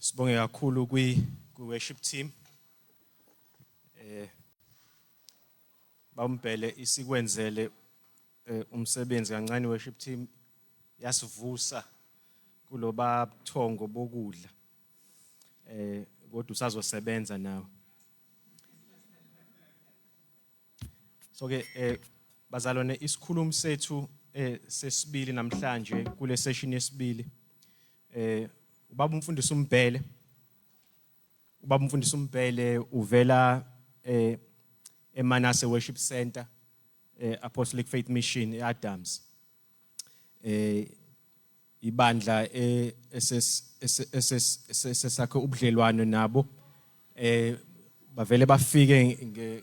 Sibonge kakhulu kwi worship team. Bambhele isikwenzele umsebenzi kancane worship team yasivusa kuloba buthongo bokudla. Kodwa usazosebenza nawe. So ke bazalwane, isikhulumi sethu sesibili namhlanje kule session yesibili, ubaba umfundisi uMbhele. Ubaba umfundisi uMbhele uvela eManase Worship Center, Apostolic Faith Mission eAdams. Ibandla esesakhe ubudlelwano nabo, bavele bafike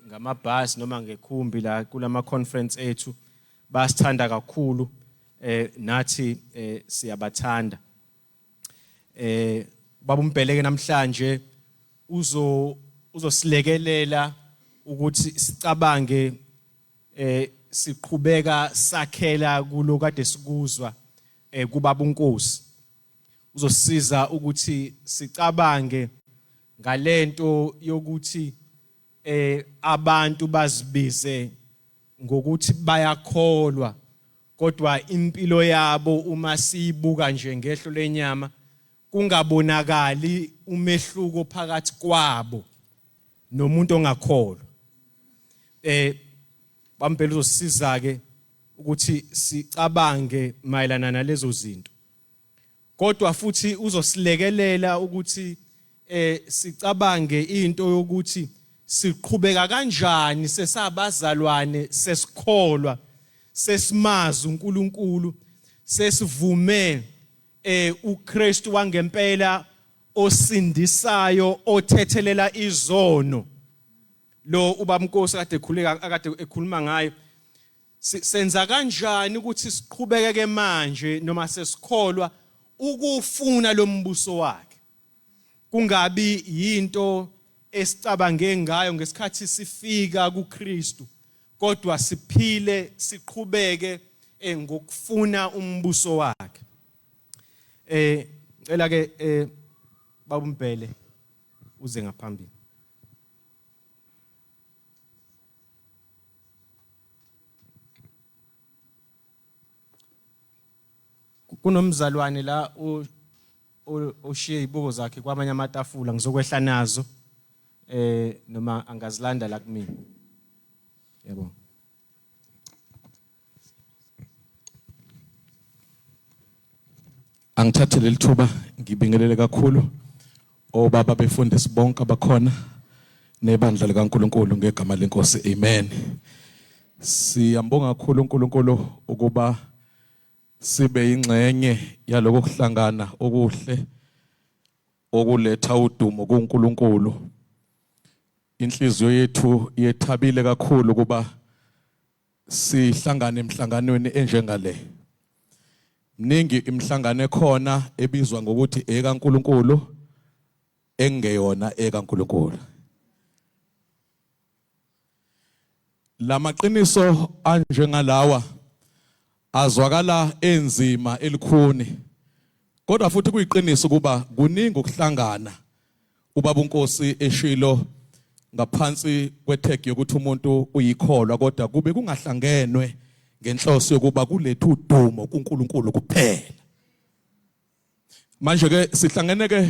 ngamabhasi noma ngekhumbi la kulama conference ethu. Basithanda kakhulu, nathi siyabathanda. Baba uMbheleke namhlanje uzosilekelela ukuthi sicabange siqhubeka sakhela kulo kade sikuzwa kubaba uNkosi. Uzosiza ukuthi sicabange ngalento yokuthi abantu bazibize ngokuthi bayakholwa, kodwa impilo yabo uma siyibuka nje ngehlo lenyama kungabonakali umehluko phakathi kwabo nomuntu ongakholwa. Bampela uzosiza ke ukuthi sicabange mayelana nalezo zinto, kodwa futhi uzosilekelela ukuthi sicabange into yokuthi siqhubeka kanjani sesabazalwane, sesikholwa, sesimazi uNkulunkulu, sesivume uKristu wangempela osindisayo, othethelela izono, lo ubabNkosi kade ekhuleka, akade ekhuluma ngayo. Senza kanjani ukuthi siqhubeke ke manje noma sesikholwa ukufuna lo mbuso wakhe, kungabi yinto esicabange ngayo ngesikhathi sifika kuKristu, kodwa siphile siqhubeke ngokufuna umbuso wakhe. Ngicela ke babumbhele uze ngaphambili. Kunomzalwane la oshiye izibuko zakhe kwamanye amatafula, ngizokwehla nazo noma angazilanda la kumina. Yebo. Angithathe leli thuba ngibingelele kakhulu obaba befundisi bonke abakhona nebandla likaNkuluNkulu ngegama lenkosi, amen. Siyambonga kakhulu uNkulunkulu ukuba sibe ingxenye yaloko kuhlangana okuhle okuletha udumo kuNkulunkulu. Inhliziyo yethu yethabile kakhulu ukuba sihlangane emhlanganweni enjengale. Mningi imihlangano ekhona ebizwa ngokuthi ekaNkulunkulu engeyona ekaNkulunkulu. Lamaqiniso anjengalawa azwakala enzima elikhuni, kodwa futhi kuyiqiniso ukuba kuningi ukuhlangana ubaba uNkosi eshilo ngaphansi kwetag yokuthi umuntu uyikholwa, kodwa kube kungahlangenwe ngenhloso yokuba kulethe udumo kuNkulunkulu kuphela. Manje ke sihlangene ke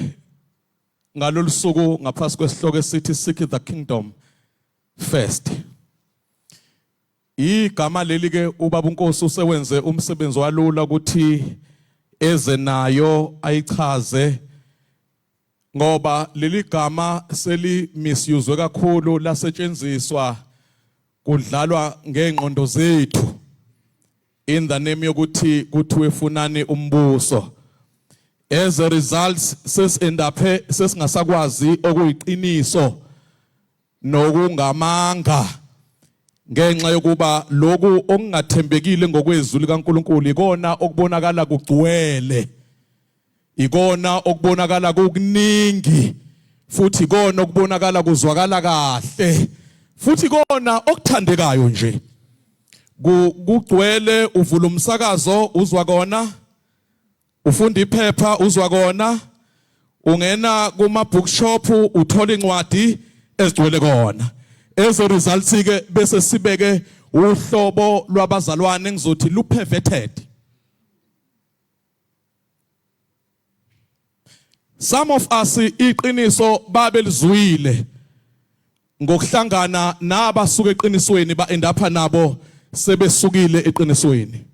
ngalolu suku ngaphansi kwesihloko esithi Seek the Kingdom First. Igama leli ke ubaba uNkosi usewenze umsebenzi walula ukuthi eze nayo ayichaze, ngoba leli gama seli misuswe kakhulu, lasetshenziswa kudlalwa ngengqondo zethu in the name yokuthi kuthiwe funani umbuso. As a result, sesendaphe sesingasakwazi okuyiqiniso nokungamanga, ngenxa yokuba lokhu okungathembekile ngokwezwi likaNkuluNkulu ikona okubonakala kugcwele, ikona okubonakala kukuningi, futhi ikona okubonakala kuzwakala kahle, futhi ikona okuthandekayo nje. Kugcwele, uvula umsakazo uzwa kona, ufunda iphepha uzwa kona, Ungena kuma bookshop uthola incwadi ezigcwele kona. Ezo results ke bese sibeke uhlobo lwabazalwane engizothi lu perverted. Some of us iqiniso babelizwile ngokuhlangana nabasuka eqinisweni ba endapha nabo sebesukile eqinisweni.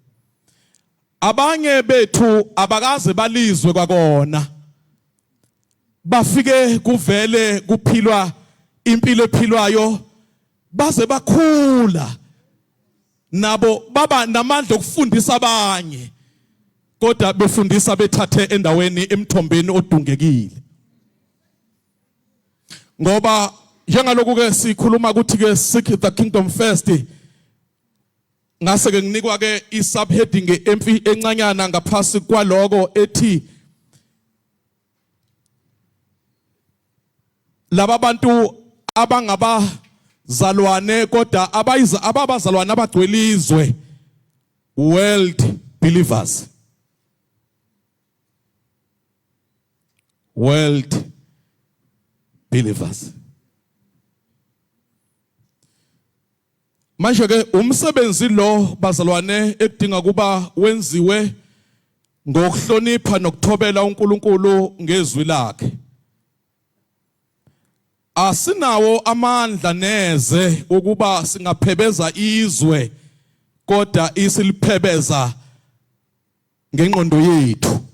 Abanye bethu abakaze balizwe kwakona. Bafike kuvele kuphilwa impilo ephilwayo baze bakhula nabo baba namandla okufundisa abanye kodwa befundisa bethathe endaweni emthombeni odungekile. Ngoba njengaloku ke sikhuluma ukuthi ke seek the kingdom first, ngase ke nginikwa ke i-subheading emfi encanyana ngaphasi kwaloko ethi laba bantu abangabazalwane kodwa abayiza ababazalwane abagcwele izwe, world believers, world believers. Manje ke umsebenzi lo bazalwane ekudinga kuba wenziwe ngokuhlonipha nokuthobela uNkulunkulu ngezwi lakhe. Asinawo amandla neze ukuba singaphebeza izwe kodwa isiliphebeza ngengqondo yethu.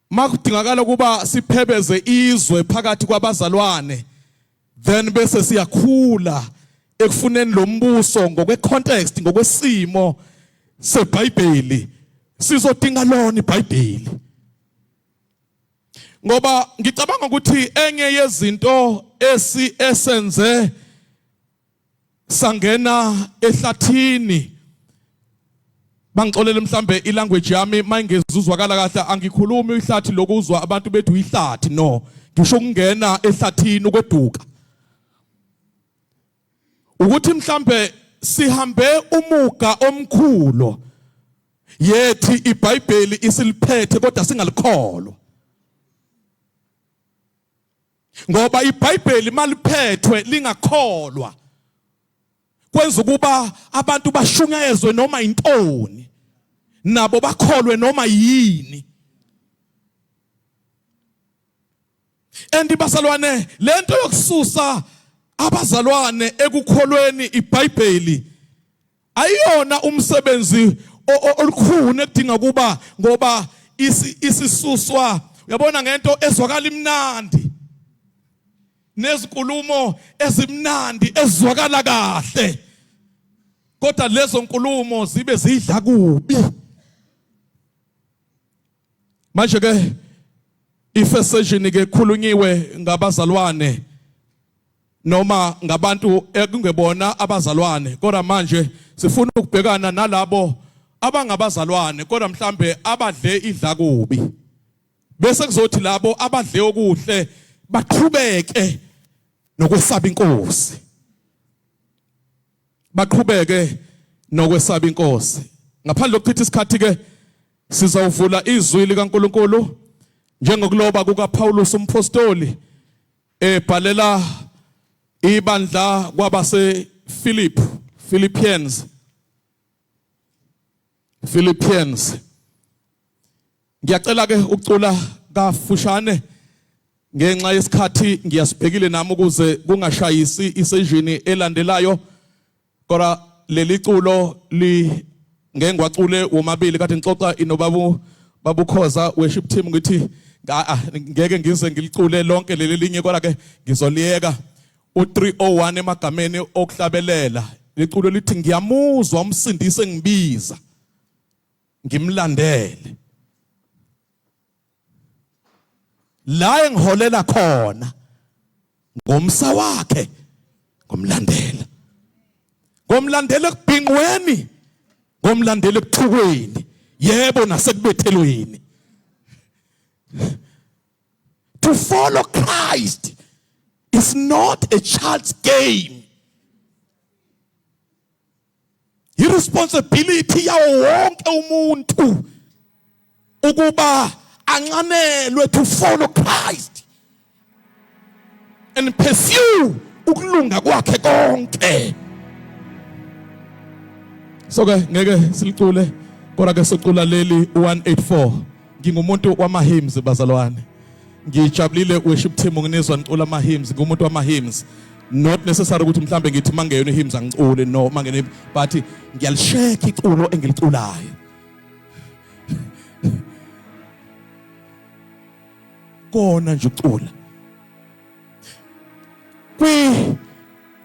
Makudingakala ukuba siphebeze izwe phakathi kwabazalwane, then bese siyakhula ekufuneni lo mbuso ngokwe context, ngokwesimo seBhayibheli. Sizodinga lona iBhayibheli, ngoba ngicabanga ukuthi enye yezinto esi esenze sangena ehlathini, bangixolele mhlambe ilanguage yami mayingezuzwakala kahle, angikhulumi ihlathi lokuzwa abantu bethu ihlathi, no, ngisho ukungena ehlathini ukweduka, ukuthi mhlambe sihambe umuga omkhulu yethi iBhayibheli isiliphethe kodwa singalikholwa, ngoba iBhayibheli maliphethwe lingakholwa kwenza ukuba abantu bashunyayezwe noma intoni, nabo bakholwe noma yini. And bazalwane, lento yokususa abazalwane ekukholweni iBhayibheli ayiyona umsebenzi olukhuni ekudinga kuba, ngoba isisuswa uyabona ngento ezwakala imnandi nezinkulumo ezimnandi ezwakala kahle, kodwa lezo nkulumo zibe zidla kubi. Manje ke i-first session ke khulunyiwe ngabazalwane noma ngabantu ekungebona abazalwane, kodwa manje sifuna ukubhekana nalabo abangabazalwane kodwa mhlambe abadle idla kubi, bese kuzothi labo abadle okuhle baqhubeke nokwesaba inkosi, baqhubeke nokwesaba inkosi. Ngaphandle kokuchitha isikhathi ke sizawuvula izwi likaNkuluNkulu njengokuloba kukaPaulus umpostoli ebhalela ibandla kwabase Philip, Philippians, Philippians. Ngiyacela ke ukucula kafushane ngenxa yesikhathi, ngiyasibhekile nami ukuze kungashayisi isejini elandelayo, kodwa leli culo li ngeke ngiwacule womabili. Kade ngixoxa inobabu babukhoza worship team, ngithi ngeke ngize ngilicule lonke leli linye, kodwa ke ngizoliyeka u301 emagameni okuhlabelela. Liculo lithi ngiyamuzwa umsindisi engibiza ngimlandele la engiholela khona, ngomsa wakhe ngomlandela, ngomlandela ekubhinqweni, ngomlandela ekuthukweni, yebo nasekubethelweni. To follow Christ is not a child's game. Irresponsibility yawo wonke umuntu ukuba Anxanelwe to follow Christ and pursue ukulunga kwakhe konke. So ke ngeke silicule kodwa ke socula leli 184. Ngingumuntu wama hymns bazalwane. Ngijabulile worship team nginizwa nicula ama hymns, ngumuntu wama hymns. Not necessary ukuthi mhlambe ngithi mangeyona hymns angicule no mangene but ngiyalisheka iculo engiliculayo. Kona nje ucula. Kwi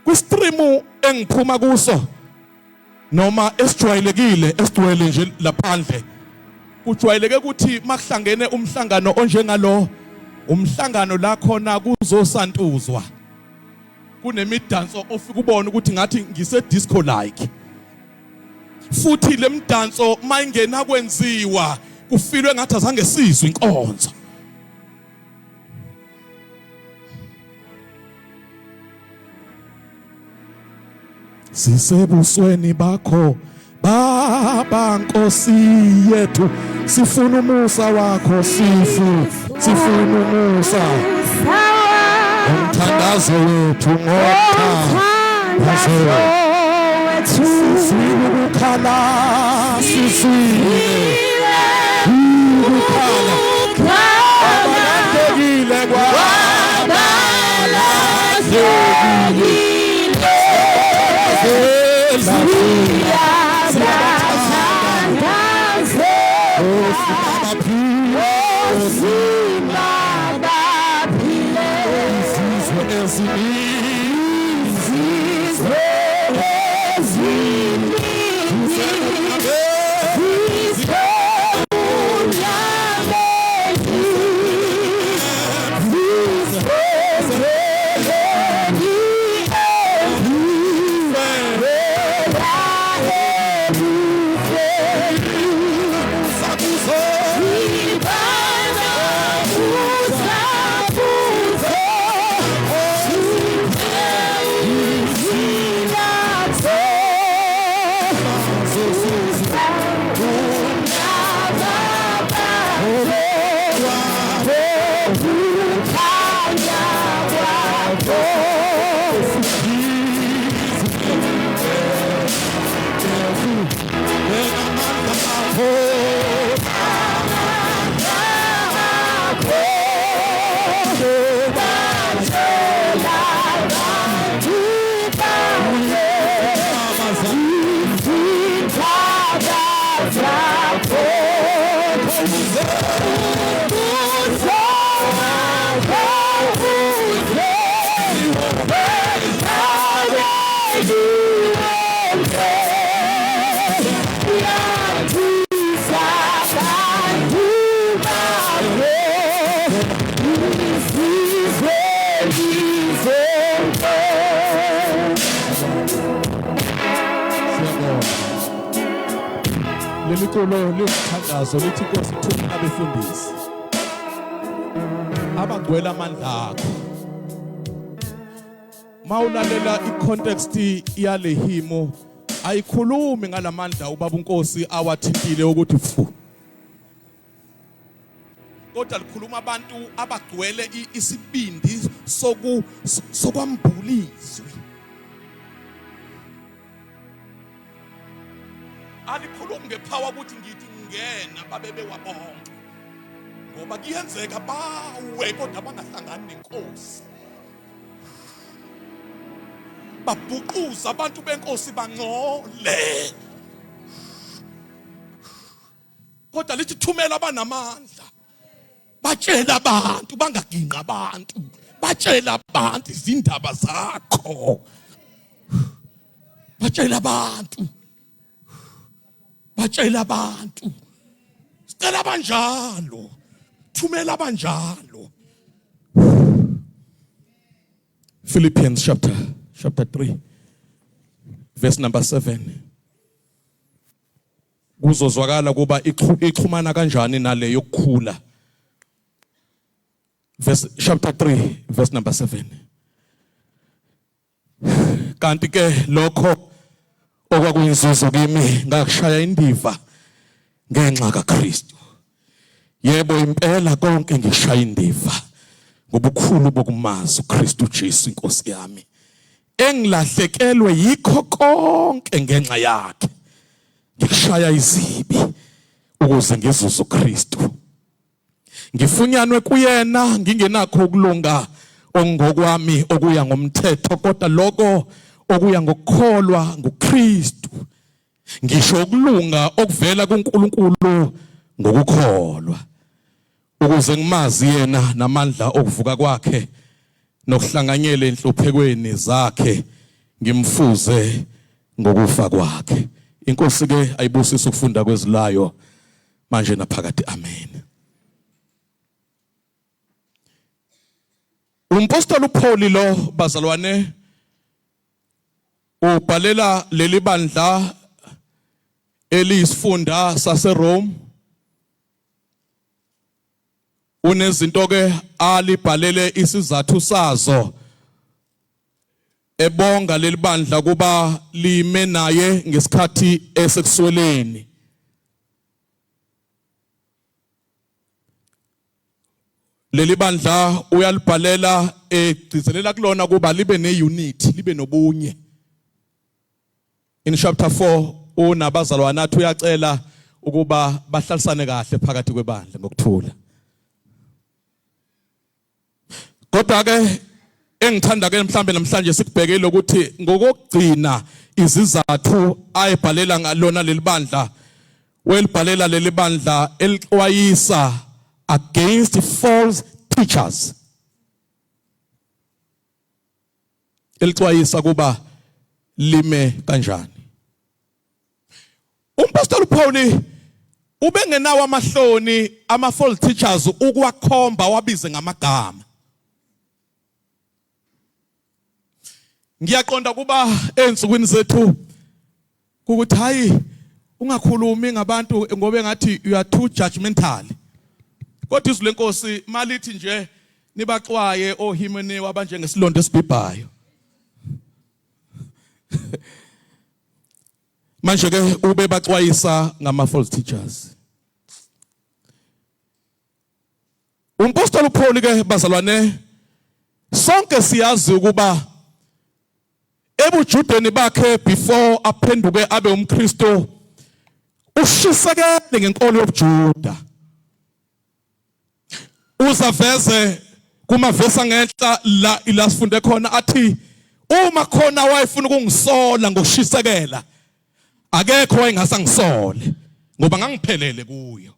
kwi stream engiphuma kuso noma esijwayelekile esigcwele nje laphandle kujwayeleke ukuthi makuhlangene umhlangano onjengalo umhlangano la khona kuzosantuzwa kunemidanso ofika ubone ukuthi ngathi ngise disco like futhi lemdanso mayingena kwenziwa kufilwe ngathi azange sizwe inkonzo. Sisebusweni bakho Baba Nkosi yethu sifuna umusa wakho sifu sifuna umusa umthandazo wethu ngomthandazo wethu sizwile ukukhala sizwile ukukhala kwabalahlekile kwabalahlekile. Leli culo liwumthandazo lithi Nkosi thuma abefundisi abagcwele amandla akho. Mawulalela icontext yale himo ayikhulumi ngalamandla ubaba uNkosi awathintile ukuthi fu, kodwa likhuluma abantu abagcwele isibindi soku sokwambula izwi. Alikhulumi ngepower ukuthi ngithi ngena babe bewabonke, ngoba kuyenzeka bawe kodwa bangahlangani nenkosi, babhuquza abantu benkosi bangcole. Kodwa lithi thumela abanamandla batshela abantu, bangaginqa abantu, batshela abantu izindaba zakho, batshela abantu, batshela abantu. Sicela abanjalo, thumela abanjalo. Philippians chapter 3 verse number 7 kuzozwakala kuba ixhumana kanjani nale yokukhula. Verse chapter 3 verse number 7. Kanti ke lokho okwakuyinzuzo kimi ngakushaya indiva ngenxa kaKristu. Yebo impela konke ngishaya indiva ngobukhulu bokumazi uKristu Jesu inkosi yami engilahlekelwe yikho konke ngenxa yakhe ngikushaya izibi ukuze ngizuze uKristu ngifunyanwe kuyena ngingenakho ukulunga okungokwami okuya ngomthetho kodwa lokho okuya ngokukholwa nguKristu ngisho ukulunga okuvela kuNkulunkulu ngokukholwa ukuze ngimazi yena namandla okuvuka kwakhe nokuhlanganyela enhluphekweni zakhe ngimfuze ngokufa kwakhe. Inkosi ke ayibusise ukufunda kwezilayo manje naphakade. Amen. Umpostoli uPaul lo bazalwane ubhalela leli bandla eliyisifunda saseRome. Unezinto ke alibhalele isizathu sazo ebonga leli bandla kuba lime naye ngesikhathi esekusweleni. Leli bandla uyalibhalela egcizelela kulona kuba libe neunity, libe nobunye. In chapter 4 unabazalwane athi uyacela ukuba bahlalisane kahle phakathi kwebandla ngokuthula. Kodwa ke engithanda ke mhlambe namhlanje sikubhekele ukuthi ngokugcina izizathu ayibhalela ngalona leli bandla welibhalela leli bandla elixwayisa against false teachers, elixwayisa kuba lime kanjani. Umpostoli uPaul ubengenawo amahloni ama false teachers ukuwakhomba wabize ngamagama. Ngiyaqonda kuba ensukwini zethu ukuthi hayi ungakhulumi ngabantu ngoba engathi you are too judgmental. Kodwa izwi lenkosi malithi nje nibaxwaye oHimenewu abanjengesilonda esibhibhayo. Manje ke ube baxwayisa ngama false teachers. Umpostoli uPaul ke bazalwane sonke siyazi ukuba ebujudeni bakhe before aphenduke abe umKristu ushisekele ngenkolo yobuJuda. Uzaveze kumavesi angenhla la ila sifunde khona athi uma khona wayefuna ukungisola ngokushisekela akekho wayengasangisole ngoba ngangiphelele kuyo.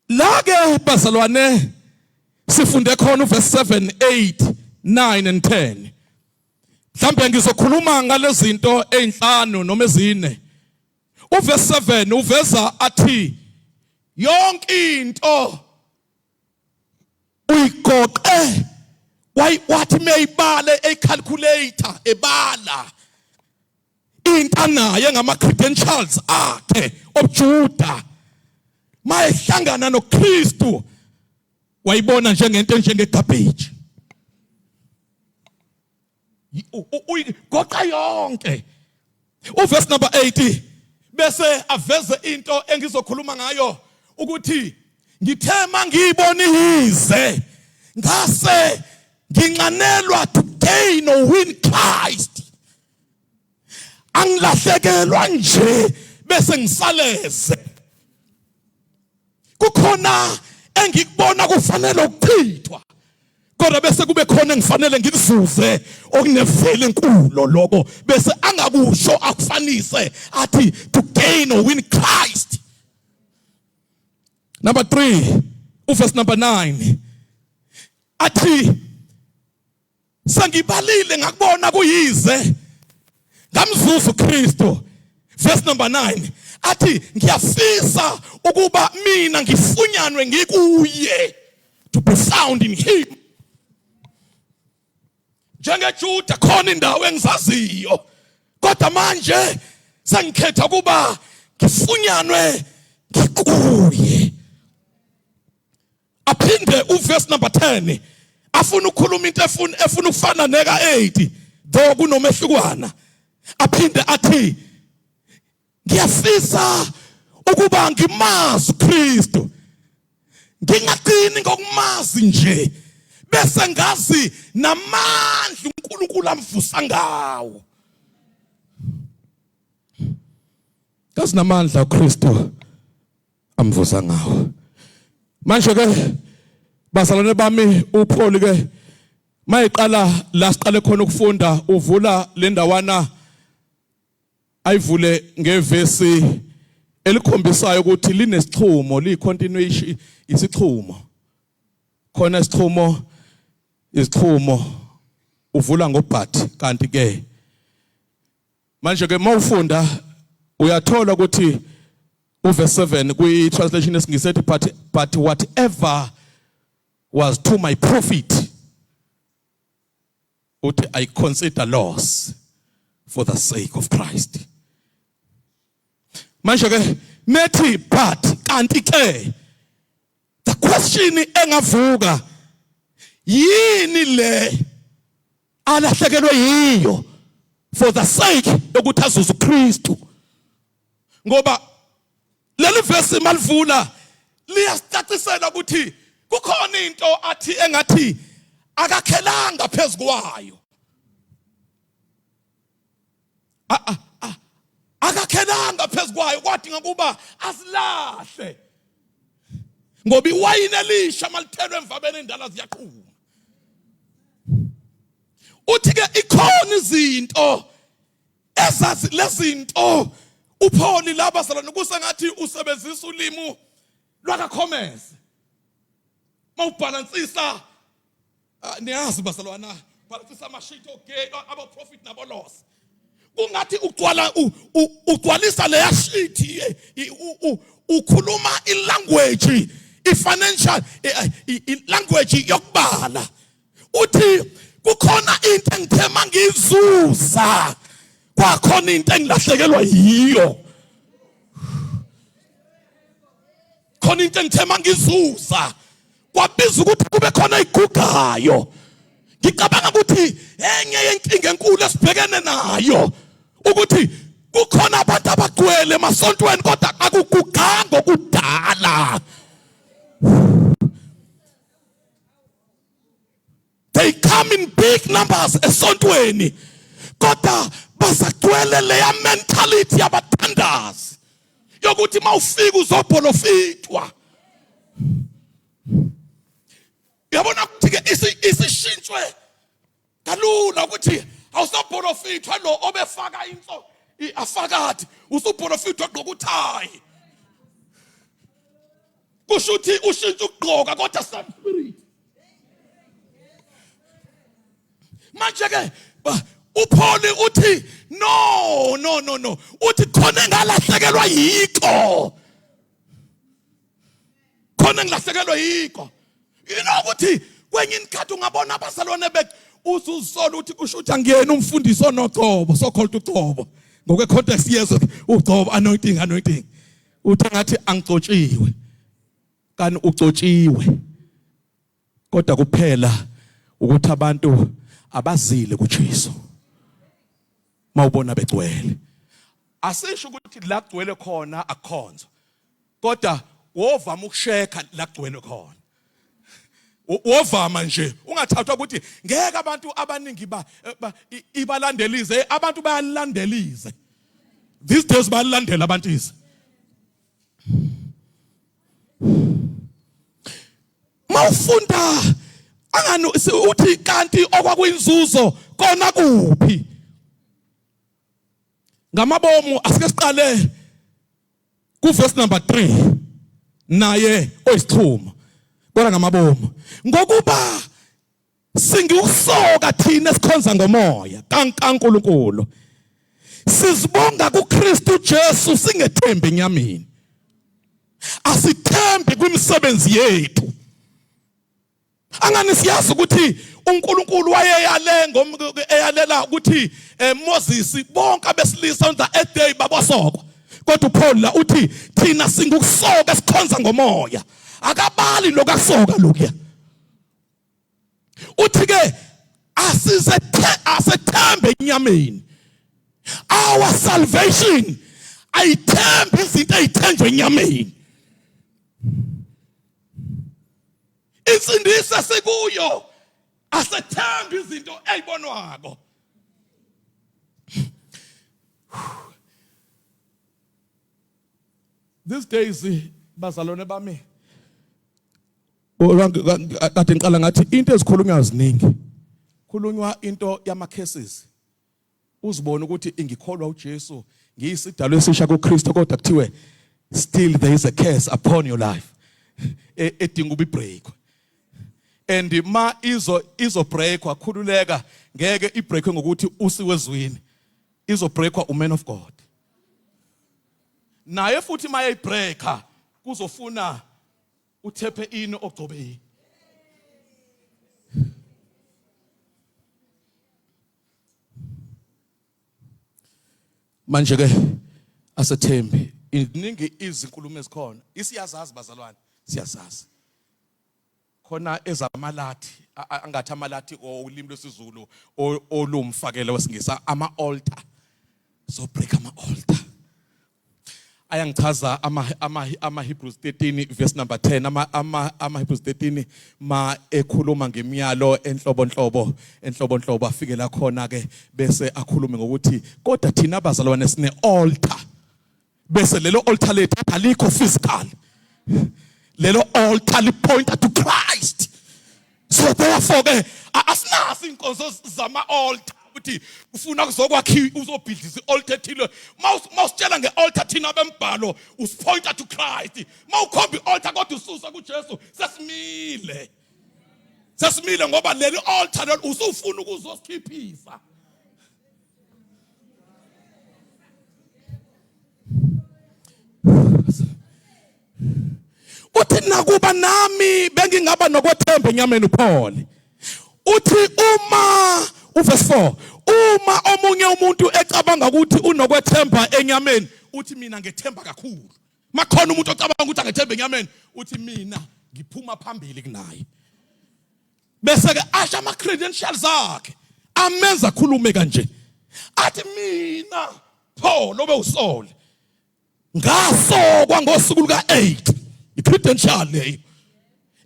La ke bazalwane sifunde khona uverse 7 8 9 and 10. Mhlambe ngizokhuluma ngalezinto ezinhlanu noma ezine. Uverse 7 uveza athi yonke into uyigoqe wathi meyibale ecalculator ebala into anayo ngama credentials akhe obuJuda mayehlangana noKristu wayibona njengento enjenge garbage uyigoqa yonke. Uverse number 8 bese aveze into engizokhuluma ngayo ukuthi ngithe mangiyibona iyize ngase nginxanelwa to gain or win Christ. Angilahlekelwa nje bese ngisaleze. Kukhona engikubona kufanele ukuchithwa kodwa bese kube khona engifanele ngikuzuze okunevele enkulu lokho bese angakusho akufanise athi to gain or win Christ. Number 3 uverse number 9 athi sengibalile ngakubona kuyize ngamzuza uKristu. Verse number 9 athi ngiyafisa ukuba mina ngifunyanwe ngikuye, to be found in him. NjengeJuda khona indawo engizaziyo kodwa manje sengikhetha ukuba ngifunyanwe ngikuye. Aphinde uverse number 10 afuna ukukhuluma into efuna ukufana neka 8 though kunomehlukwana. Aphinde athi ngiyafisa Ukuba ngimazi uKristu, ngingagcini ngokumazi nje, bese ngazi namandla uNkulunkulu amvusa ngawo. Kazi namandla uKristu amvusa ngawo. Manje ke bazalwane bami, uPaul ke mayiqala la siqale khona ukufunda, uvula le ndawana, ayivule ngevesi elikhombisayo ukuthi linesixhumo, liyi-continuation, isixhumo khona, isixhumo, izixhumo. Uvula ngo-but. Kanti ke manje ke mawufunda uyathola ukuthi uverse 7 kwi translation esingisi ethi, But whatever was to my profit," uthi, "I consider loss for the sake of Christ." Manje ke methi but, kanti ke, the question engavuka, yini le alahlekelwe yiyo for the sake yokuthi azuze uKristu? Ngoba leli verse malivula liyasicacisela ukuthi kukhona into athi engathi akakhelanga phezukwayo, akakhelanga phezukwayo, kwadinga kuba asilahle, ngoba iwayini elisha malithelwe emvabeni endala ziyaqhuma. Uthi ke ikhona izinto ezazi lezinto. UPaul laba zalwane kusengathi usebenzisa ulimi lwaka-commerce mawubhalansisa. Niyazi bazalwana, bhalansisa ama-sheet o-gain, abo profit nabo loss, kungathi ugcwala ugcwalisa leya sheet, ukhuluma ilanguage, i-financial language yokubala. Uthi kukhona into engithe mangizuza, kwakhona into engilahlekelwa yiyo. Khona into engithe mangizuza, kwabiza ukuthi kube khona igugayo. Ngicabanga ukuthi enye yenkinga enkulu esibhekene nayo ukuthi kukhona abantu abagcwele emasontweni kodwa akuguganga okudala. They come in big numbers esontweni kodwa basagcwele leya mentality yabathandazi yokuthi mawufika uzobholofitwa. Uyabona ukuthi ke isishintshwe kalula ukuthi awusabholofithwa lo obefaka inso afakathi, usubholofithwa ogqoka uthayi. Kusho ukuthi ushintsha ukugqoka kodwa same spirit. Manje ke uPaul uthi, No, no, no, no," uthi khona engalahlekelwa yikho, khona engilahlekelwa yikho. You know ukuthi kwenye inikhathi ungabona abazalwane bethu, uzuzisola ukuthi kusho ukuthi angiyena umfundisi onogcobo, so called ugcobo ngokwe context yezwe, ugcobo, anointing, anointing. Uthi ngathi angigcotshiwe, kanti ugcotshiwe, kodwa kuphela ukuthi abantu abazile kuJesu. Mawubona begcwele, asisho ukuthi la kugcwele khona akukhonzwa, kodwa wovama ukushekha la kugcwele khona. Wovama nje, ungathathwa ukuthi ngeke abantu abaningi ba ibalandelize. Abantu bayalandelize these days, bayalandela abantu ize. Mawufunda angani uthi kanti okwakuyinzuzo kona kuphi? Ngamabomu asike siqale kuverse number 3 naye oyisixhumo, kodwa ngamabomu, ngokuba singusoka thina esikhonza ngomoya kaNkulunkulu, sizibonga kuKristu Jesu, singethembi enyameni, asithembi kwimisebenzi yethu. Angani siyazi ukuthi uNkulunkulu wayeyale eyalela ukuthi Moses, bonke abesilisa on the eighth day babosokwa, kodwa uPaul la uthi thina singukusoka esikhonza ngomoya. Akabali lokasoka lokuya. Uthi ke asizethe asethembe enyameni. Our salvation Ayithembi izinto ezithenjwe enyameni. Insindiso esikuyo asethembi izinto ezibonwako. These days bazalwane bami kade ngiqala ngathi into ezikhulunywa ziningi. Khulunywa into yama cases. Uzibona ukuthi ingikholwa uJesu ngiyisidalwa esisha kuKristu kodwa kuthiwe still there is a curse upon your life e, edinga ubibreak. And ma izo izo breakwa khululeka ngeke ibreakwe ngokuthi usiwe ezwini. Izobreakwa uman of God. Naye futhi mayeyibreaker kuzofuna uthephe ini ogcobe yini. Manje ke asethembi iningi izinkulumo ezikhona isiyazazi bazalwane siyazazi khona ezamalathi angathi amalathi olimi lwesiZulu olumfakela wesingisa ama altar so break ama altar ayangichaza ama ama ama Hebrews 13 verse number 10 ama ama ama Hebrews 13 ma ekhuluma ngemiyalo enhlobonhlobo enhlobonhlobo afike la khona ke bese akhulume ngokuthi kodwa thina abazalwane sine altar bese lelo altar lethu alikho physical lelo altar li pointer to Christ. So therefore ke asinaso inkonzo zama altar ukuthi ufuna kuzokwakhiwa uzobhidliza i-altar ethile. Mawusitshela nge-altar thina bembhalo usipointer to Christ. Mawukhomba i-altar kodwa ususa kuJesu sesimile. Sesimile ngoba leli altar leli usufuna ukuzosikhiphisa. Uthi nakuba nami bengingaba nokwethemba enyameni uPaul. Uthi uma uverse 4 uma omunye umuntu ecabanga ukuthi unokwethemba enyameni uthi mina ngethemba kakhulu. Makhona umuntu ocabanga ukuthi angethemba enyameni uthi mina ngiphuma phambili kunaye. Bese ke asha ama credentials akhe amenza khulume kanje. Athi mina Paul obe uSaul ngasokwa ngosuku luka-8 i-credential leyo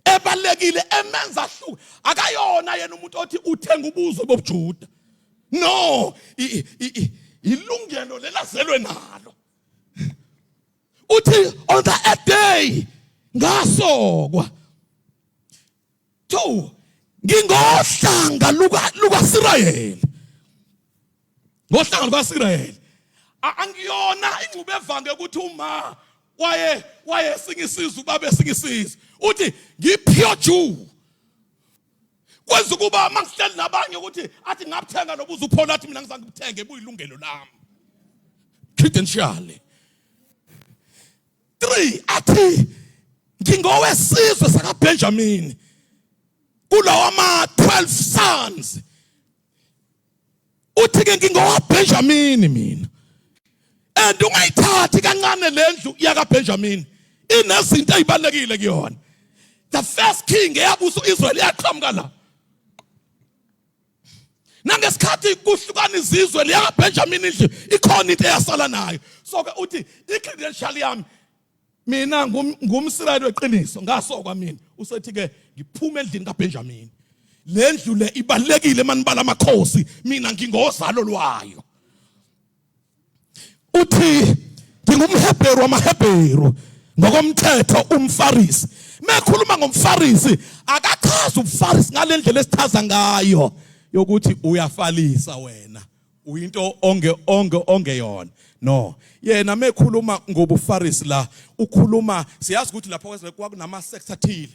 ebalekile emenza hluke akayona yena umuntu othi uthenga ubuzwe bobuJuda no ilungelo lelazelwe nalo uthi on the eighth day ngasokwa two ngingohlanga luka lukaSirayeli ngohlanga lukaSirayeli angiyona ingxube evange ukuthi uma waye wayesinga isizwe ubaba esinga isizwe uthi ngipure Jew kwenza ukuba mangihleli nabanye ukuthi athi ngabuthenga nobuza uPaul athi mina ngizange ngibuthenge buyilungelo lami credential 3 athi ngingowesizwe sakaBenjamin kulawa ma 12 sons uthi ke ngingowaBenjamin mina and ungayithathi kancane lendlu yakaBenjamin inezinto ezibalekile kuyona the first king eyabusa uIsrael yaqhamuka la nangesikhathi kuhlukana izizwe liyakaBenjamin indlu ikhona into eyasala nayo so ke uthi i-credential yami mina ngumSirayeli weqiniso ngasokwa mina usethi ke ngiphuma endlini kaBenjamin le ndlu le ibalekile manibala amakhosi mina ngingozalo lwayo uthi ngingumHebheru wamaHebheru ngokomthetho umFarisi mekhuluma ngomFarisi akachazi umFarisi ngalendlela esichaza ngayo yokuthi uyafalisa wena uyinto onge onge ongeyona no yena mekhuluma ngobuFarisi la ukhuluma siyazi ukuthi lapho kwakunama sects athile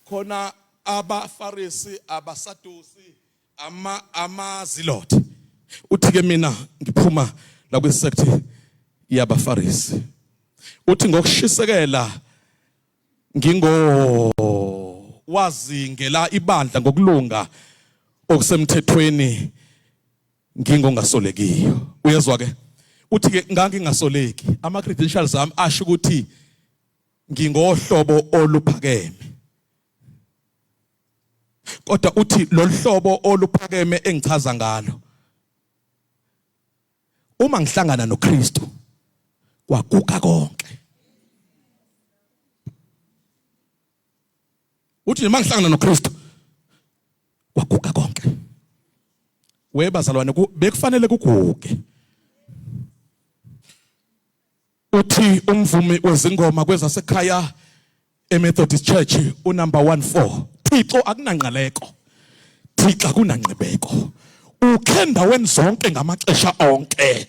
khona abaFarisi abaSadusi ama amazilot uthi ke mina ngiphuma la kwisect yabaFarisi uthi ngokushisekela ngingo wazingela ibandla ngokulunga okusemthethweni ngingongasolekiyo uyezwa ke uthi ke ngangingasoleki ama credentials ami asho ukuthi ngingohlobo oluphakeme kodwa uthi loluhlobo oluphakeme engichaza ngalo uma ngihlangana noKristu. Kwaguga konke. Uthi nje mangihlangana noKristu kwaguga konke. Webazalwane bekufanele kuguge. Uthi umvumi wezingoma kwezasekhaya eMethodist Church unumber 14 Thixo akunanqaleko Thixo akunanqibeko ukhe endaweni zonke ngamaxesha onke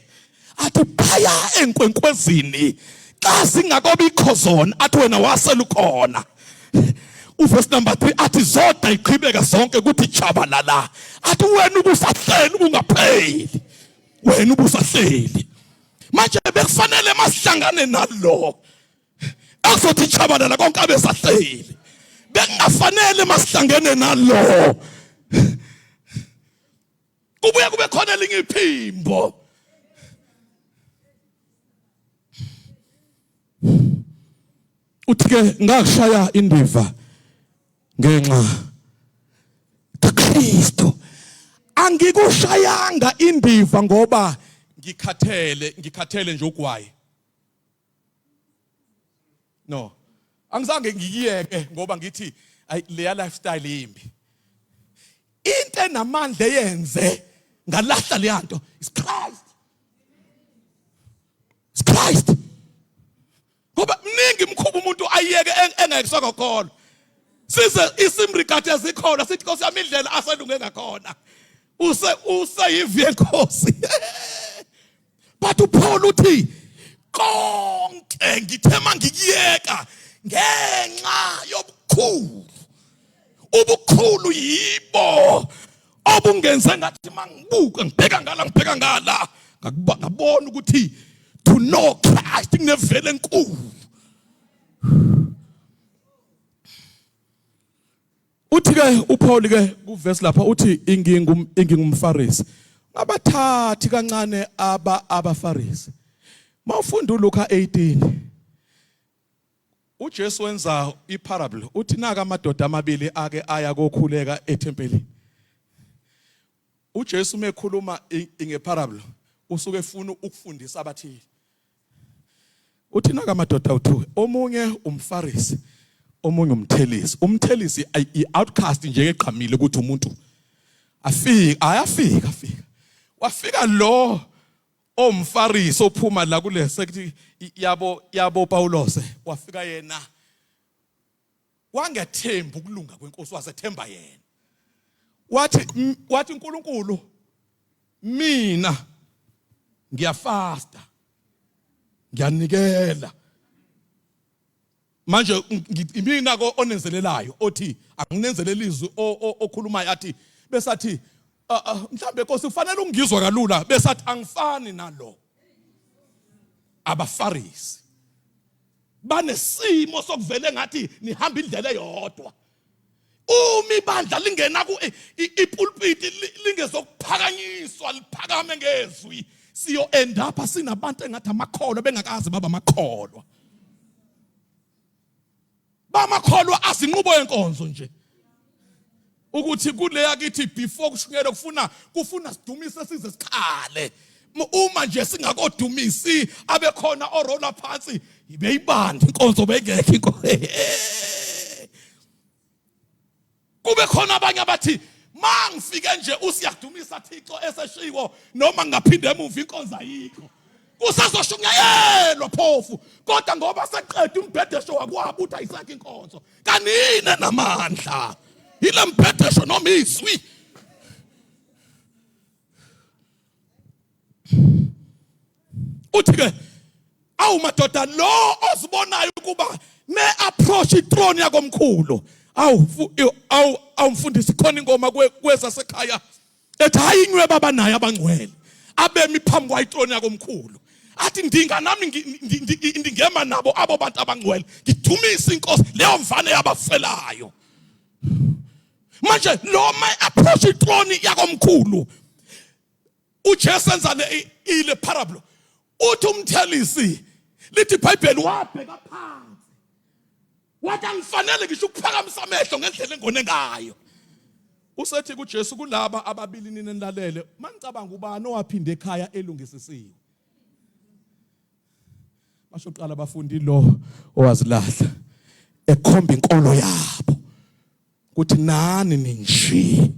athi phaya enkwenkwezini xa zingakobikho zona athi wena waselukhona uvesi number 3 athi zoda iqhibeka zonke kuthi chabalala athi wena ubusahleli ubungapheli wena ubusahleli manje bekufanele masihlangane nalo akuzothi chabalala konke abesahleli bekungafanele masihlangene nalo kubuye kube khona elinye iphimbo uthi ke ngakushaya indiva ngenxa kaKristu angikushayanga indiva ngoba ngikhathele ngikhathele nje ugwayi no angizange ngikuyeke ngoba ngithi ay leya lifestyle yimbi into enamandla eyenze ngalahla leyanto is Christ is Christ ngoba mningi imkhuba umuntu ayeke engeke sokokholwa size isimrigade ezikhona sithi Nkosi yami indlela aselunge ngakhona use useyivi yenkosi but uPaul uthi konke ngithe mangikuyeka ngenxa yobukhulu ubukhulu yibo obungenze ngathi mangibuka ngibheka ngala ngibheka ngala ngabona ukuthi to know Christ kunevele enkulu uthi ke uPaul ke kuverse lapha uthi ingingum ingingumfarisi ngabathathi kancane aba abafarisi mawufunda uLuka 18 uJesu wenza iparable uthi naka amadoda amabili ake aya kokhuleka ethempelini uJesu mekhuluma ingeparable usuke efuna ukufundisa abathile uthi naka amadoda uthu omunye umfarisi omunye umthelisi umthelisi i-outcast nje eqhamile ukuthi umuntu afika ayafika afika wafika lo omfarisi ophuma la kule sekuthi yabo yabo Paulose wafika yena wangethemba ukulunga kwenkosi wasethemba yena wathi wathi uNkulunkulu mina ngiyafasta ngiyanikela manje imina ko onenzelelayo othi anginenzelela izwi okhulumayo athi besathi mhlambe Nkosi ufanele ungizwa kalula besathi angifani nalo abafarisi banesimo sokuvele ngathi nihamba indlela eyodwa uma ibandla lingena ku ipulpiti lingezokuphakanyiswa liphakame ngezwi siyo end up sinabantu engathi amakholwa bengakaze baba amakholwa bamakholwa azinqubo yenkonzo nje ukuthi kuleya kithi before kushunyelwe kufuna kufuna sidumise size sikhale uma nje singakodumisi abekhona orola phansi beyibanda inkonzo beyingekho inkonzo kube khona abanye abathi mangifike nje usiyadumisa Thixo eseshiwo noma ngingaphinde emuva inkonzo ayikho kusazoshunyayelwa phofu kodwa ngoba seqeda umbhedesho wakwabo uthi ayisekho inkonzo kanini namandla yile mbhedesho noma izwi uthi ke awu madoda lo ozibonayo ukuba ne approach ithrone yakomkhulu awu awu awumfundisi khona ingoma kwezasekhaya ethi hayi inyweba abanayo abangcwele abemi phambi kwayitrone yakomkhulu athi ndinga nami ndingema nabo abo bantu abangcwele ngidumise inkosi leyo mfana yabafelayo manje lo my approach itrone yakomkhulu uJesu enza le ile parable uthi umthelisi lithi iBhayibheli wabheka phansi wathi angifanele ngisho ukuphakamisa amehlo ngendlela engone ngayo usethi kuJesu kulaba ababili nina nilalele manicabanga ubani owaphinde ekhaya elungisisiwe. Basho kuqala abafundi lo owazilahla ekhomba inkolo yabo ukuthi nani ninje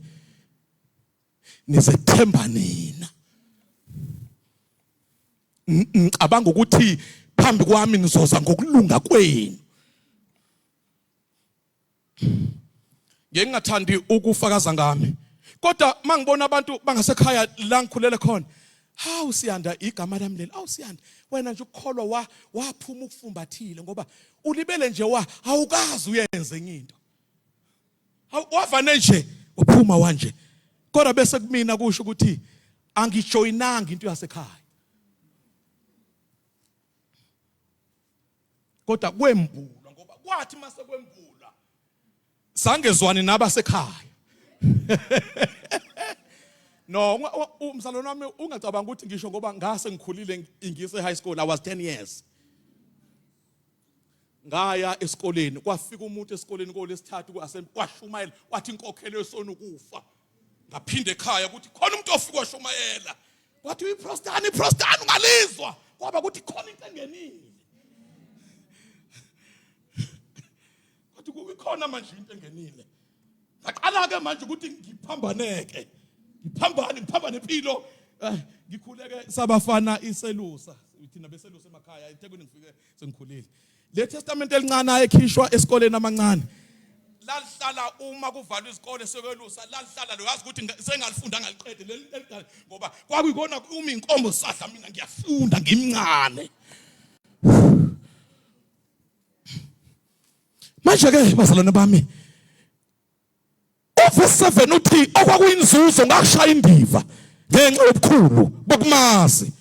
nizethemba nina ngicabanga ukuthi phambi kwami nizoza ngokulunga kwenu. Ngeke ngingathandi ukufakaza ngami, kodwa mangibona abantu bangasekhaya la ngikhulele khona, hawu Siyanda, igama lami leli, awu Siyanda, wena nje ukukholwa wa waphuma ukufumbathile ngoba ulibele nje wa awukazi uyenze enye into, wavane nje waphuma wanje. Kodwa bese kumina kusho ukuthi angijoyinanga into yasekhaya, kodwa kwembulwa, ngoba kwathi mase kwembulwa sangezwani nabasekhaya. No, umzalwane wami, ungacabanga ukuthi ngisho ngoba ngase ngikhulile ngise high school, I was 10 years, ngaya esikoleni, kwafika umuntu esikoleni kolesithathu ku-assembly washumayela, wathi inkokhelo yesona ukufa. Ngaphinde ekhaya ukuthi khona umuntu ofika washumayela wathi uyiprostani, iprostani ungalizwa, kwaba ukuthi khona into engenile, kwathi kukhona manje into engenile. Ngaqala-ke manje ukuthi ngiphambaneke, ngiphambane, ngiphambane impilo. Ngikhuleke sabafana iselusa, thina beselusa emakhaya eThekwini, ngifike sengikhulile. Le testament elincane ayekhishwa esikoleni amancane lalihlala uma kuvalwa izikole sekwelusa, lalihlala lo yazi ukuthi sengalifunda ngaliqede leli, ngoba kwakuyikona uma inkomo sadla, mina ngiyafunda ngimncane. Manje ke bazalwane bami, uverse 7 uthi okwakuyinzuzo ngakushaya indiva ngenxa yobukhulu bokumazi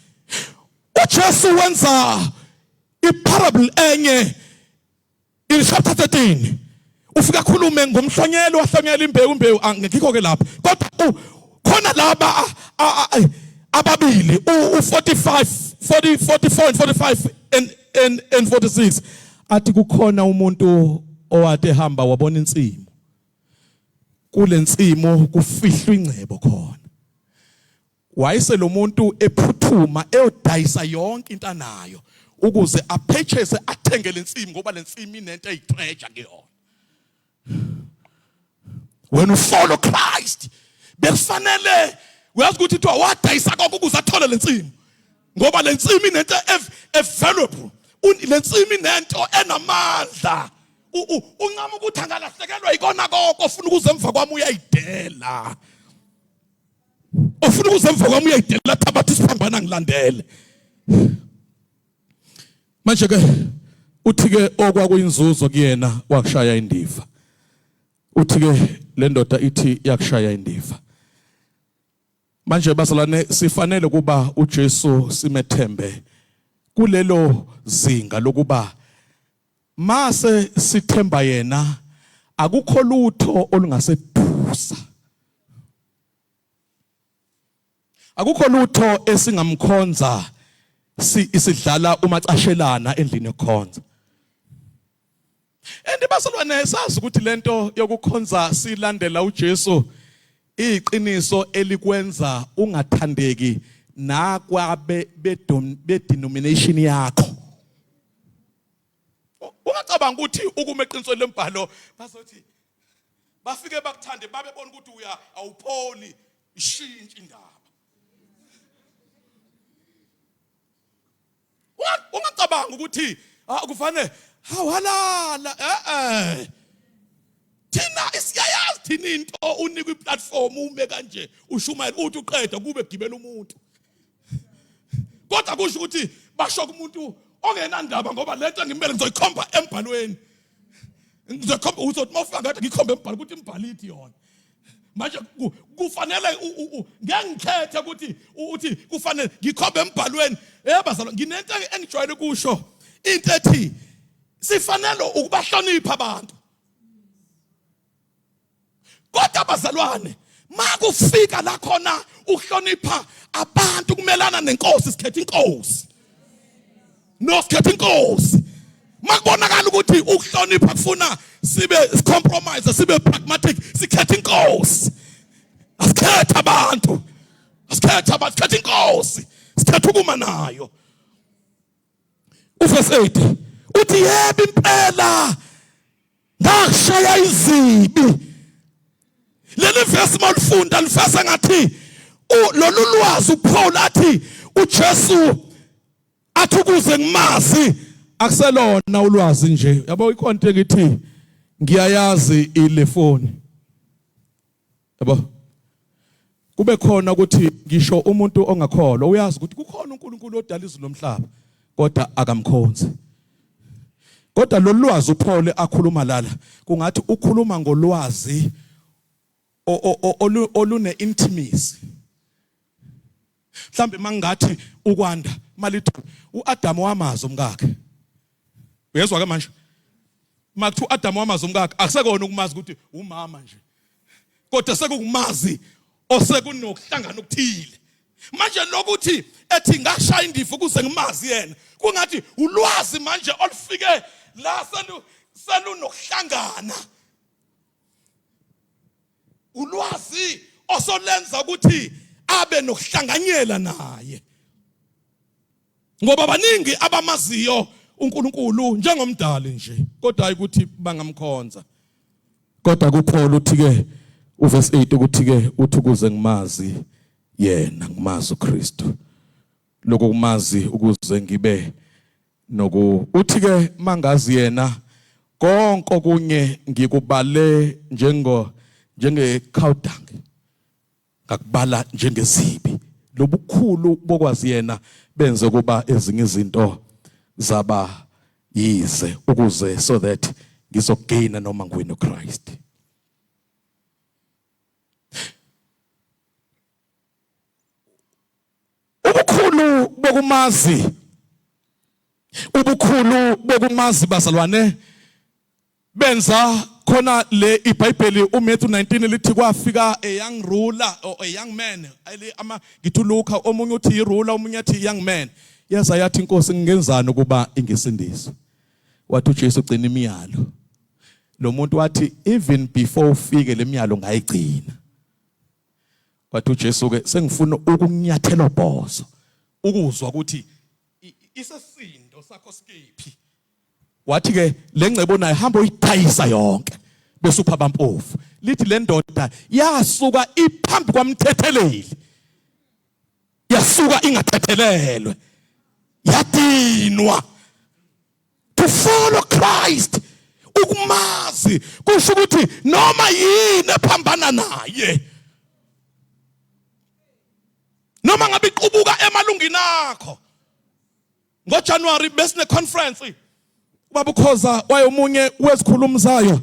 uJesu. Wenza iparable enye in chapter 13, ufika khulume ngomhlonyelo, wahlonyela imbewu, imbewu angikho ke lapha, kodwa khona laba ababili u45, 40, 44 and 45 and 46, athi kukhona umuntu owathi ehamba wabona insimu, kule nsimu kufihlwa ingcebo khona. Wayese lo muntu ephuthuma eyodayisa yonke into anayo ukuze apurchase, athenge lensimu, ngoba lensimu inento eyitreasure kuyona. When you follow Christ, bekufanele uyazi ukuthi kuthiwa wadayisa konke ukuze athole lensimu, ngoba lensimu inento evaluable, lensimu inento enamandla. Uncama ukuthi angalahlekelwa ikona konke, ofuna ukuze emva kwami uyayidela, ofuna ukuze emva kwami uyayidela, thabatha isiphambano ngilandele. Manje ke uthi ke okwakuyinzuzo kuyena wakushaya indiva. Uthi ke le ndoda ithi yakushaya indiva. Manje bazalwane, sifanele kuba uJesu simethembe kulelo zinga lokuba mase sithemba yena akukho lutho olungasedusa, akukho lutho esingamkhonza si isidlala umacashelana endlini yokukhonza. And bazalwane, sazi ukuthi lento yokukhonza silandela uJesu iqiniso elikwenza ungathandeki nakwabe be denomination yakho. Ungacabanga ukuthi ukuma eqinisweni lembhalo bazothi bafike bakuthande, babebona ukuthi uya awupholi, ishintshe indaba. Ungacabanga ukuthi kufanele hawalala, eh eh thina isiyayazi thina into, unikwa iplatform ume kanje ushumayela, uthi uqeda kube gibela umuntu, kodwa kusho ukuthi basho kumuntu ongenandaba, ngoba lento ngimele ngizoyikhomba embhalweni, ngizokhomba, uzothi mawufika ngathi ngikhombe embhalo ukuthi imbhalo ithi yona. Manje kufanele ngeke ngikhethe ukuthi uthi kufanele ngikhombe embhalweni. Eh bazalwane, nginento engijwayele kusho, into ethi sifanele ukubahlonipha abantu, kodwa bazalwane, makufika la khona ukuhlonipha abantu kumelana nenkosi, sikhetha inkosi. No, sikhetha inkosi. Makubonakala ukuthi ukuhlonipha kufuna sibe compromise, sibe pragmatic, sikhetha inkosi. Asikhetha abantu, asikhetha abantu, sikhetha inkosi, sikhetha ukuma nayo. Uverse 8 uthi yebo impela ngashaya izibi. Leli verse malifunda lifesa ngathi lolu lwazi uPaul athi uJesu athi ukuze ngimazi akuselona ulwazi nje. Yabo ikhonto engithi ngiyayazi ilefoni. Yabo kube khona ukuthi ngisho umuntu ongakholwa uyazi ukuthi kukhona uNkulunkulu odala izulu nomhlaba kodwa akamkhonzi. Kodwa lolu lwazi uPaul akhuluma lala kungathi ukhuluma ngolwazi olune intimacy. Mhlambe mangathi ukwanda malithi uAdam wamazi umkakhe. Uyezwa ke manje? Makuthiwa uAdam wamazi umkakhe akusekona ukumazi ukuthi umama nje. Kodwa sekukumazi osekunokuhlangana okuthile. Manje lokuthi ethi ngashaya indiva ukuze ngimazi yena kungathi ulwazi manje olufike la selunokuhlangana. Ulwazi osolenza ukuthi abe nokuhlanganyela naye. Ngoba baningi abamaziyo uNkulunkulu njengomdali nje kodwa hayi ukuthi bangamkhonza. Kodwa kuPaul uthi ke uverse 8 ukuthi ke uthi ukuze ngimazi yena ngimazi uKristu. Lokho kumazi ukuze ngibe noku uthi ke mangazi yena konke okunye ngikubale njengo njenge cow dung ngakubala njengezibi. Lobukhulu bokwazi yena benze kuba ezinye izinto zaba yize ukuze so that ngizogaina noma ngiwine uChrist. Ubukhulu bokumazi, ubukhulu bokumazi bazalwane benza khona le iBhayibheli uMatthew 19 lithi kwafika a young ruler or a young man ama ngithi uLuka omunye uthi i-ruler omunye athi young man. Yaza yathi inkosi ngingenzani ukuba ingisindiswe? Wathi uJesu gcina imiyalo. Lo muntu wathi even before ufike lemiyalo ngayigcina. Wathi uJesu ke sengifuna ukunyathela ubhozo ukuzwa ukuthi isesindo sakho sikephi. Wathi ke lengcebo nayo hamba uyidayisa yonke bese upha abampofu. Lithi le ndoda yasuka iphambi kwamthetheleli, yasuka ingathethelelwe, yadinwa. To follow Christ, ukumazi kusho ukuthi noma yini ephambana naye, noma ngabe iqubuka emalungini akho. NgoJanuary besine conference, ubaba uKhoza wayemunye wezikhulumi zayo,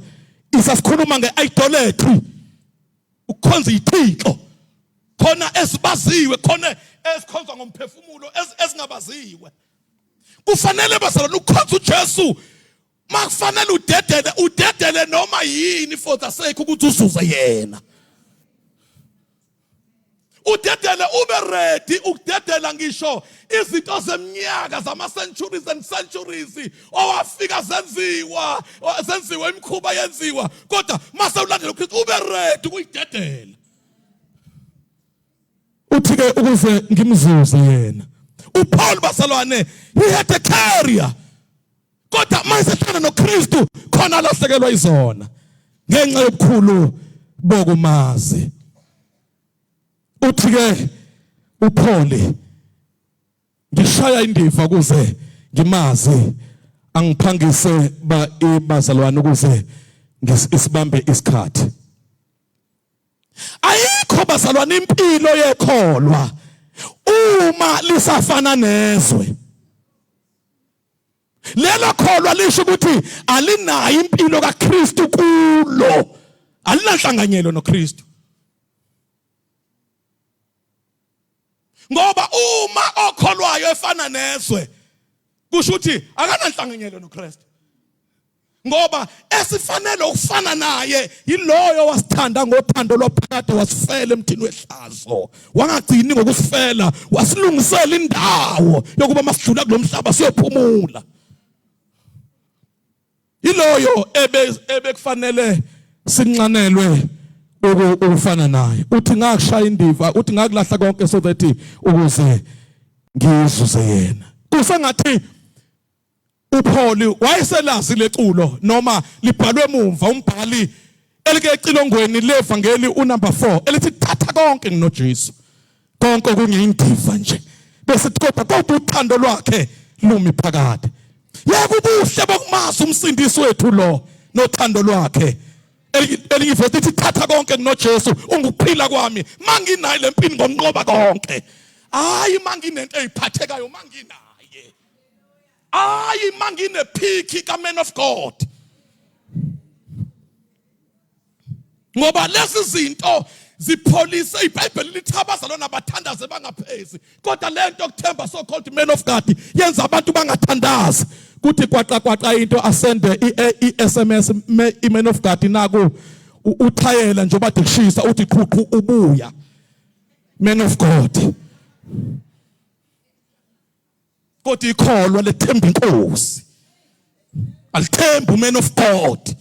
isasikhuluma ngeidolatry, ukukhonza ithixo khona esibaziwe, khona esikhonzwa ngomphefumulo, ezingabaziwe. Kufanele bazalwane ukukhonza uJesu makufanele udedele, udedele noma yini for the sake ukuthi uzuze yena. Udedele ube ready ukudedela ngisho izinto zeminyaka zama centuries and centuries owafika zenziwa, zenziwa imikhuba yenziwa, kodwa mase ulandela uKristu ube ready ukuyidedela. Uthi ke ukuze ngimzuze yena. uPaul bazalwane he had a career, kodwa mayesehlangana noKristu khona alahlekelwa izona ngenxa yobukhulu bokumazi. Uthi ke uPaul ngishaya indiva ukuze ngimazi, angiphangise ba bazalwane ukuze isibambe isikhathi. Ayikho bazalwane impilo yekholwa uma lisafana nezwe. Lelo kholwa lisho ukuthi alinayo impilo kaKristu kulo, alinanhlanganyelo noKristu. Ngoba uma okholwayo efana nezwe kusho ukuthi akananhlanganyelo noKristu. Ngoba esifanele ukufana naye yiloyo wasithanda ngothando lwaphakade, wasifela emthini wehlazo, wangagcini ngokusifela, wasilungisela indawo yokuba masidlula kulomhlaba siyophumula. Yiloyo ebekufanele sinxanelwe ukufana naye. Uthi ngakushaya indiva, uthi ngakulahla konke so that ukuze ngizuze yena. Kusengathi uPaul wayeselazi leculo noma libhalwe emumva umbhali elike ecilongweni levangeli unumber 4 elithi thatha konke nginoJesu konke okungiyindiva nje bese kodwa kodwa uthando lwakhe lumi phakade. Yebo, ubuhle bokumazi umsindisi wethu lo nothando lwakhe. Elinye ivesi lithi thatha konke kunoJesu, ungukuphila kwami, manginaye lempini ngonqoba konke. Hayi manginento eziphathekayo, manginaye. Hayi manginephiki ka man of God. Ngoba lezi zinto zipholise iBhayibheli lithi abazalwana abathandaze bangaphezi, kodwa lento kuthemba so called man of God yenza abantu bangathandazi. Kuthi kwaqa kwaqa into, asende i-SMS i-man of God, naku uthayela njengoba dikushisa, uthi qhuqhu ubuya man of God. Kodwa ikholwa lethemba inkosi, alithemba man of God.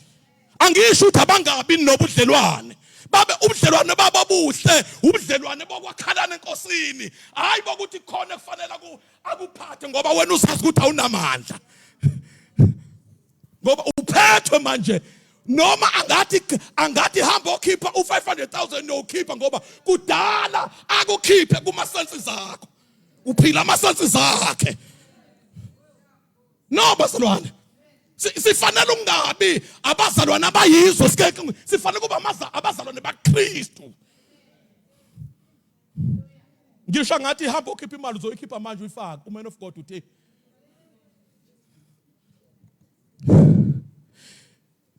Angisho ukuthi abangabi nobudlelwane, babe ubudlelwane babo buhle, ubudlelwane bokwakhalana enkosini, hayi bokuthi khona kufanele akuphathe ngoba wena usazi ukuthi awunamandla, ngoba uphethwe manje. Noma angathi hamba okhipha u500000, nokhipha, ngoba kudala akukhiphe kuma senses akho, uphila ama senses akhe. No bazalwane, sifanele ukungabi abazalwane abayizwe, sifanele kuba abazalwane baKristu. Ngisho ngathi hamba ukhipha imali, uzoyikhipha manje uyifake, uman of God uthe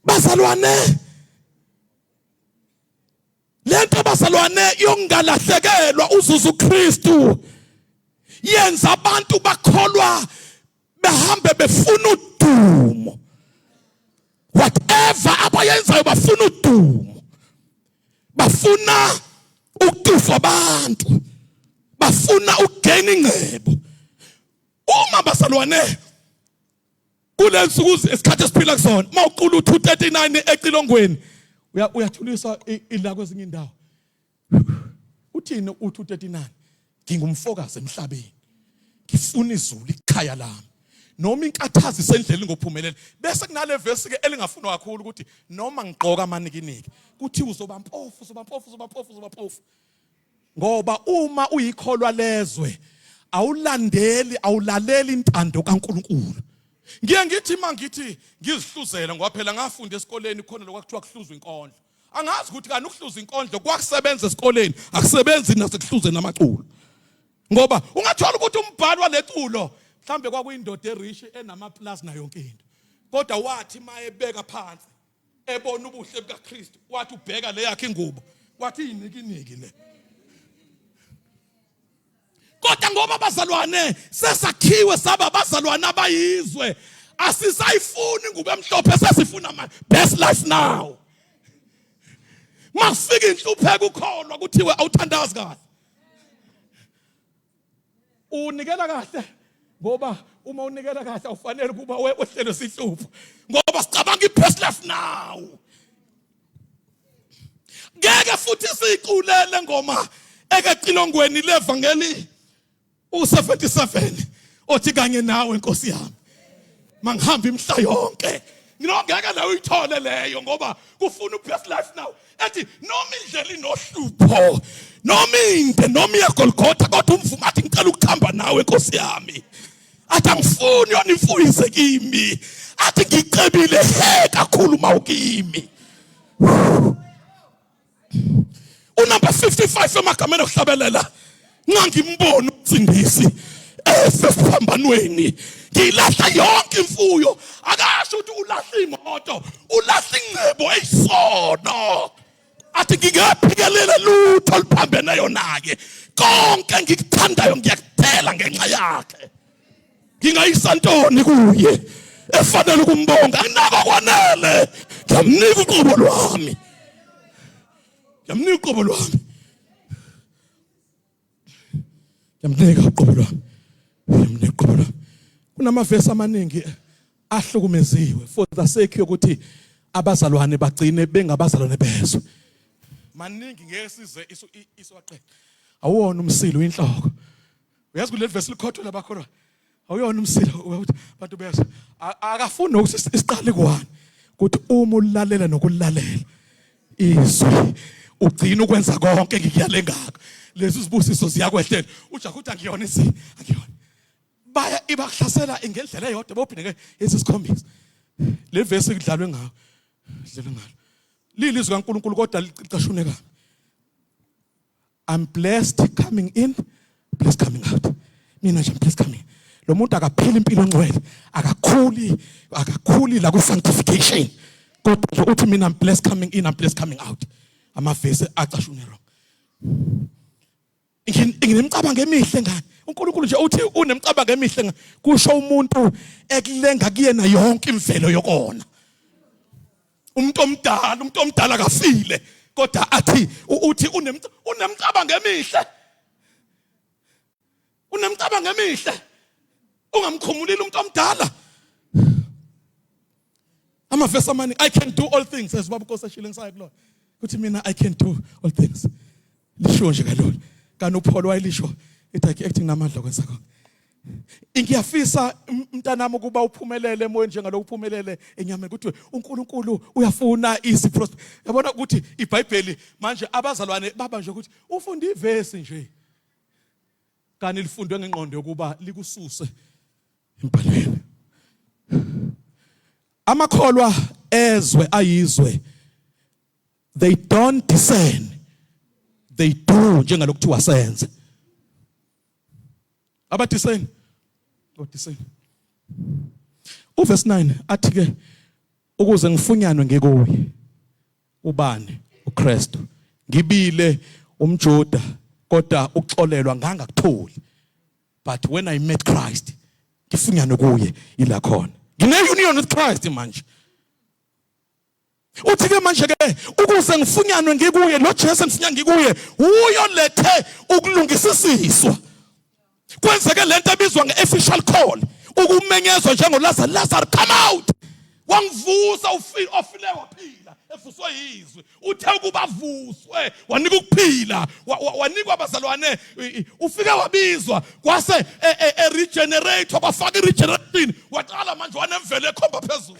bazalwane, lento bazalwane yokungalahlekelwa uzuza uKristu yenza abantu bakholwa behambe befuna udumo. Whatever abayenzayo, bafuna udumo, bafuna ukutufa abantu, bafuna ukugena ingcebo. Uma bazalwane kulensuku, isikhathi esiphila kusona, mawuqula u239 ecilongweni, uyathuliswa ila kwezinye indawo. Uthini u239? Ngingumfokazi emhlabeni, ngifuna izulu ikhaya lami, noma inkathazo isendleleni ngophumelela. Bese kunale verse ke elingafunwa kakhulu ukuthi noma ngigqoka amanikiniki, kuthi uzoba mpofu, uzoba mpofu, uzoba mpofu, uzoba mpofu. Ngoba uma uyikholwa lezwe, awulandeli, awulaleli intando kaNkuluNkulu. Ngiye ngithi mangithi ngizihluzela, ngoba phela ngafunda esikoleni khona lokwa kuthiwa kuhluzwa inkondlo. Angazi ukuthi kani ukuhluza inkondlo kwakusebenza esikoleni, akusebenzi nasekuhluzeni amaculo, ngoba ungathola ukuthi umbhali waleculo mhlambe kwakuyindoda erich enama plus nayo yonke into, kodwa wathi mayebeka phansi ebona ubuhle bukaKristu, wathi ubheka le yakhe ingubo, wathi yinikiniki le. Kodwa ngoba abazalwane sesakhiwe saba abazalwane abayizwe, asisayifuni ingubo emhlophe, sesifuna ama best life now. Makufika inhlupheko, ukholwa kuthiwe awuthandazi kahle, unikela kahle, ngoba uma unikela kahle awufanele kuba wehlelwe sihlupho, ngoba sicabanga i-best life now. Ngeke futhi siyiculele ngoma ekecilongweni levangeli u77 othi kanye nawe Nkosi yami mangihamba imihla yonke. Ngeke la uyithole leyo, ngoba kufuna ubest life now ethi noma indlela inohlupho, noma inde, noma iyaGolgotha, kodwa umvuma athi ngicela ukuhamba nawe Nkosi yami, athi angifuni yona imfuyize kimi, athi ngicebile he kakhulu mawukimi. Unumber 55 emagameni okuhlabelela, ngangimbona umsindisi esesiphambanweni, ngilahla yonke imfuyo. Akasho ukuthi ulahla imoto, ulahla ingcebo eyisono, athi ngingaphikelele lutho oluphambeneyo naye, konke ngikuthandayo ngiyakuthela ngenxa yakhe. Ngingayisa ntoni kuye efanele ukumbonga? Anginako kwanele, ngiyamnika uqobo lwami, ngiyamnika uqobo lwami, ngiyamnika uqobo lwami, ngiyamnika uqobo lwami. Kunamavesi amaningi ahlukumeziwe for the sake yokuthi abazalwane bagcine bengabazalwane bezwe. Maningi, ngeke size iswaqe. Awuwona umsilo, inhloko. Uyazi kuleli verse likhothwe labakholwa. Awuyona umsila ukuthi abantu beyazwa. Akafuni nokuthi siqale kuwani. Ukuthi uma ulalela nokulalela izwi ugcina ukwenza konke ngikuyale ngakho. Lezi zibusiso ziyakwehlela. Ujaha uthi angiyona isi angiyona. Baya ibakuhlasela ngendlela eyodwa bophinde ke esisikhombisa. Le verse kudlalwe ngayo. Dlalwe ngalo. Lilizwi kaNkuluNkulu kodwa licashune kabi. I'm blessed coming in, blessed coming out. Mina nje I'm blessed coming. Lo muntu akaphili impilo engcwele, akakhuli, akakhuli la ku sanctification. Kodwa nje uthi mina I'm blessed coming in, I'm blessed coming out. Amavesi acashune wrong. Nginemicabango emihle ngani. uNkulunkulu nje uthi unemicabango emihle ngani. Kusho umuntu ekulenga kuyena yonke imvelo yokona. Umuntu omdala, umuntu omdala akafile kodwa athi uthi unemicabango emihle. Unemicabango emihle. Ungamkhumulile umuntu omdala. Amavesi amaningi I can do all things as baba Nkosi eshilo ngisaya kulona. Kuthi mina I can do all things. Lisho nje kalula. Kanti uPaul wayelisho ethi I acting namandla okwenza konke. Ngiyafisa mntanami ukuba uphumelele emoyeni njengalokhu uphumelele enyameni ukuthi uNkulunkulu uyafuna isi prosper. Yabona ukuthi iBhayibheli manje abazalwane baba nje ukuthi ufunda ivesi nje. Kanti lifundwe ngengqondo yokuba likususe embhalweni. Amakholwa ezwe ayizwe they don't discern they do njengalokuthiwa senze abadiscern odiscern uverse 9 athi ke ukuze ngifunyanwe ngikuye ubani uKristu ngibile umJuda kodwa ukuxolelwa ngangakutholi but when I met Christ ngifunyanwe kuye ila khona ngine union with Christ manje uthi ke manje ke ukuze ngifunyanwe ngikuye lo Jesu engifunyana ngikuye uyolethe ukulungisisiswa kwenzeke lento ebizwa ngeofficial call ukumenyezwa njengoLazarus Lazarus come out wangivusa ufile ofile waphila evuswe yizwi uthe ukuba avuswe wanika ukuphila wanikwa abazalwane ufike wabizwa kwase e, e, e regenerate kwafaka i regeneration waqala manje wanemvelo ekhomba phezulu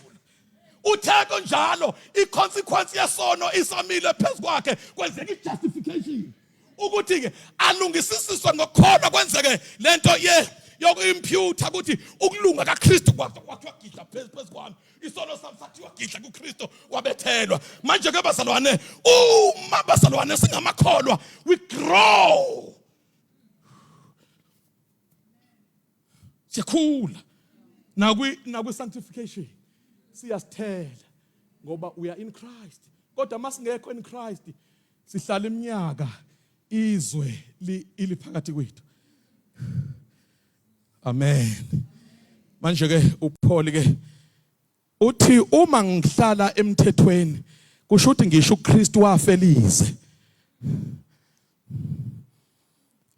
uthe kunjalo i-consequence yesono isamile phezu kwakhe kwenzeka i-justification ukuthi-ke alungisisiswe ngokukholwa kwenzeke lento ye yoku-imputha ukuthi ukulunga kaKristu kwathiwa gidla phezu phezu kwami isono sami sathiwa gidla kuKristu wabethelwa manje ke bazalwane uma bazalwane singamakholwa we grow siyakhula nakwi nakwi sanctification siyasithela ngoba we are in Christ kodwa masingekho in Christ sihlala iminyaka izwe iliphakathi kwethu amen manje ke uPaul ke uthi uma ngihlala emthethweni kusho ukuthi ngisho uKristu wafelize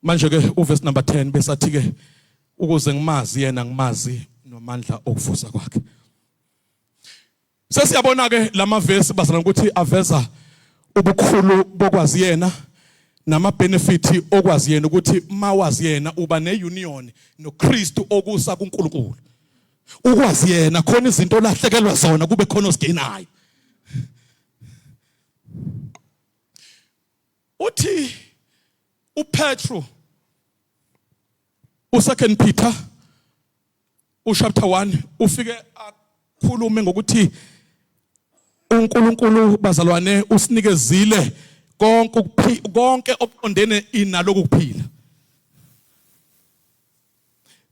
manje ke uverse number 10 besathi ke ukuze ngimazi yena ngimazi nomandla okuvusa kwakhe Sesiyabona ke lamavesi bazalwane ukuthi aveza ubukhulu bokwazi yena nama benefit okwazi yena ukuthi mawazi yena uba ne union noKristu okusa kuNkulunkulu. Ukwazi yena khona izinto olahlekelwa zona kube khona osigenayo. Uthi uPetru uSecond Peter uchapter 1 ufike akhulume ngokuthi uNkulunkulu bazalwane usinikezile konke konke okuqondene inaloku kuphila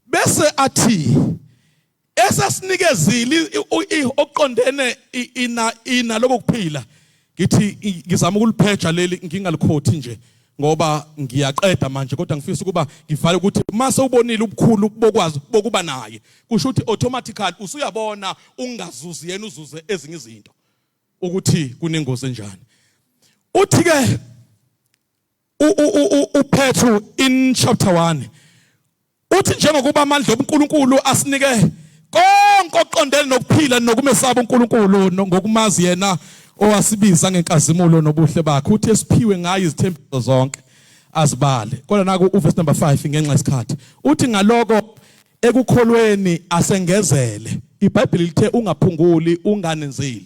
bese athi esesinikezile okuqondene ina inaloku kuphila ngithi ngizama ukulipheja leli ngingalikhothi nje ngoba ngiyaqeda manje kodwa ngifisa ukuba ngivale ukuthi mase ubonile ubukhulu bokwazi bokuba naye kusho ukuthi automatically usuyabona ungazuzi yena uzuze ezinye izinto ukuthi kunengozi enjani uthi ke uPetru in chapter 1 uthi njengokuba amandla obuNkulunkulu asinike konke okuqondene nokuphila nokumesaba uNkulunkulu ngokumazi yena owasibiza ngenkazimulo nobuhle bakhe uthi esiphiwe ngayo izithembiso zonke azibale kodwa naku uverse number 5 ngenxa yesikhathi uthi ngaloko Ekukholweni asengezele. IBhayibheli lithe ungaphunguli unganenzeli.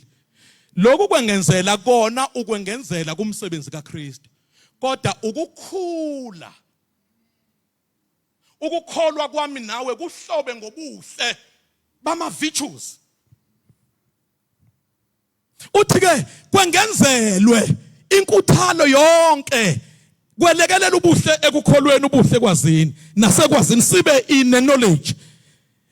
Lokhu kwengenzela kona ukwengenzela kumsebenzi kaKristu. Kodwa ukukhula ukukholwa kwami nawe kuhlobe ngobuhle bama virtues. Uthi ke kwengenzelwe inkuthalo yonke kwelekelela ubuhle ekukholweni ubuhle kwazini nasekwazini sibe in knowledge.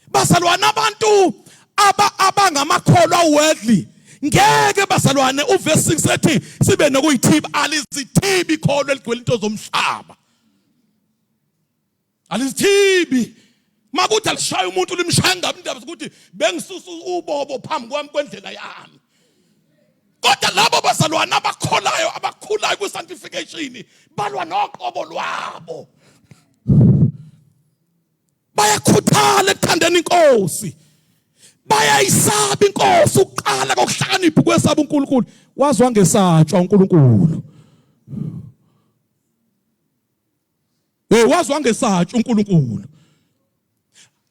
Bazalwane, abantu aba abangamakholwa worldly ngeke bazalwane, uverse 6 ethi sibe nokuyithiba, alizithibi ikholwa eligcwele into zomhlaba, alizithibi. Makuthi alishaya umuntu limshaya ngabe indaba ukuthi bengisusa ubobo phambi kwami kwendlela yami. Kodwa labo bazalwane abakholayo abakhulayo kwi-sanctification balwa noqobo lwabo, bayakhuthala ekuthandeni inkosi, bayayisaba inkosi. Ukuqala kokuhlakanipha ukwesaba uNkulunkulu. Wazi wangesatshwa uNkulunkulu. Hey, wazi wangesatshwa uNkulunkulu.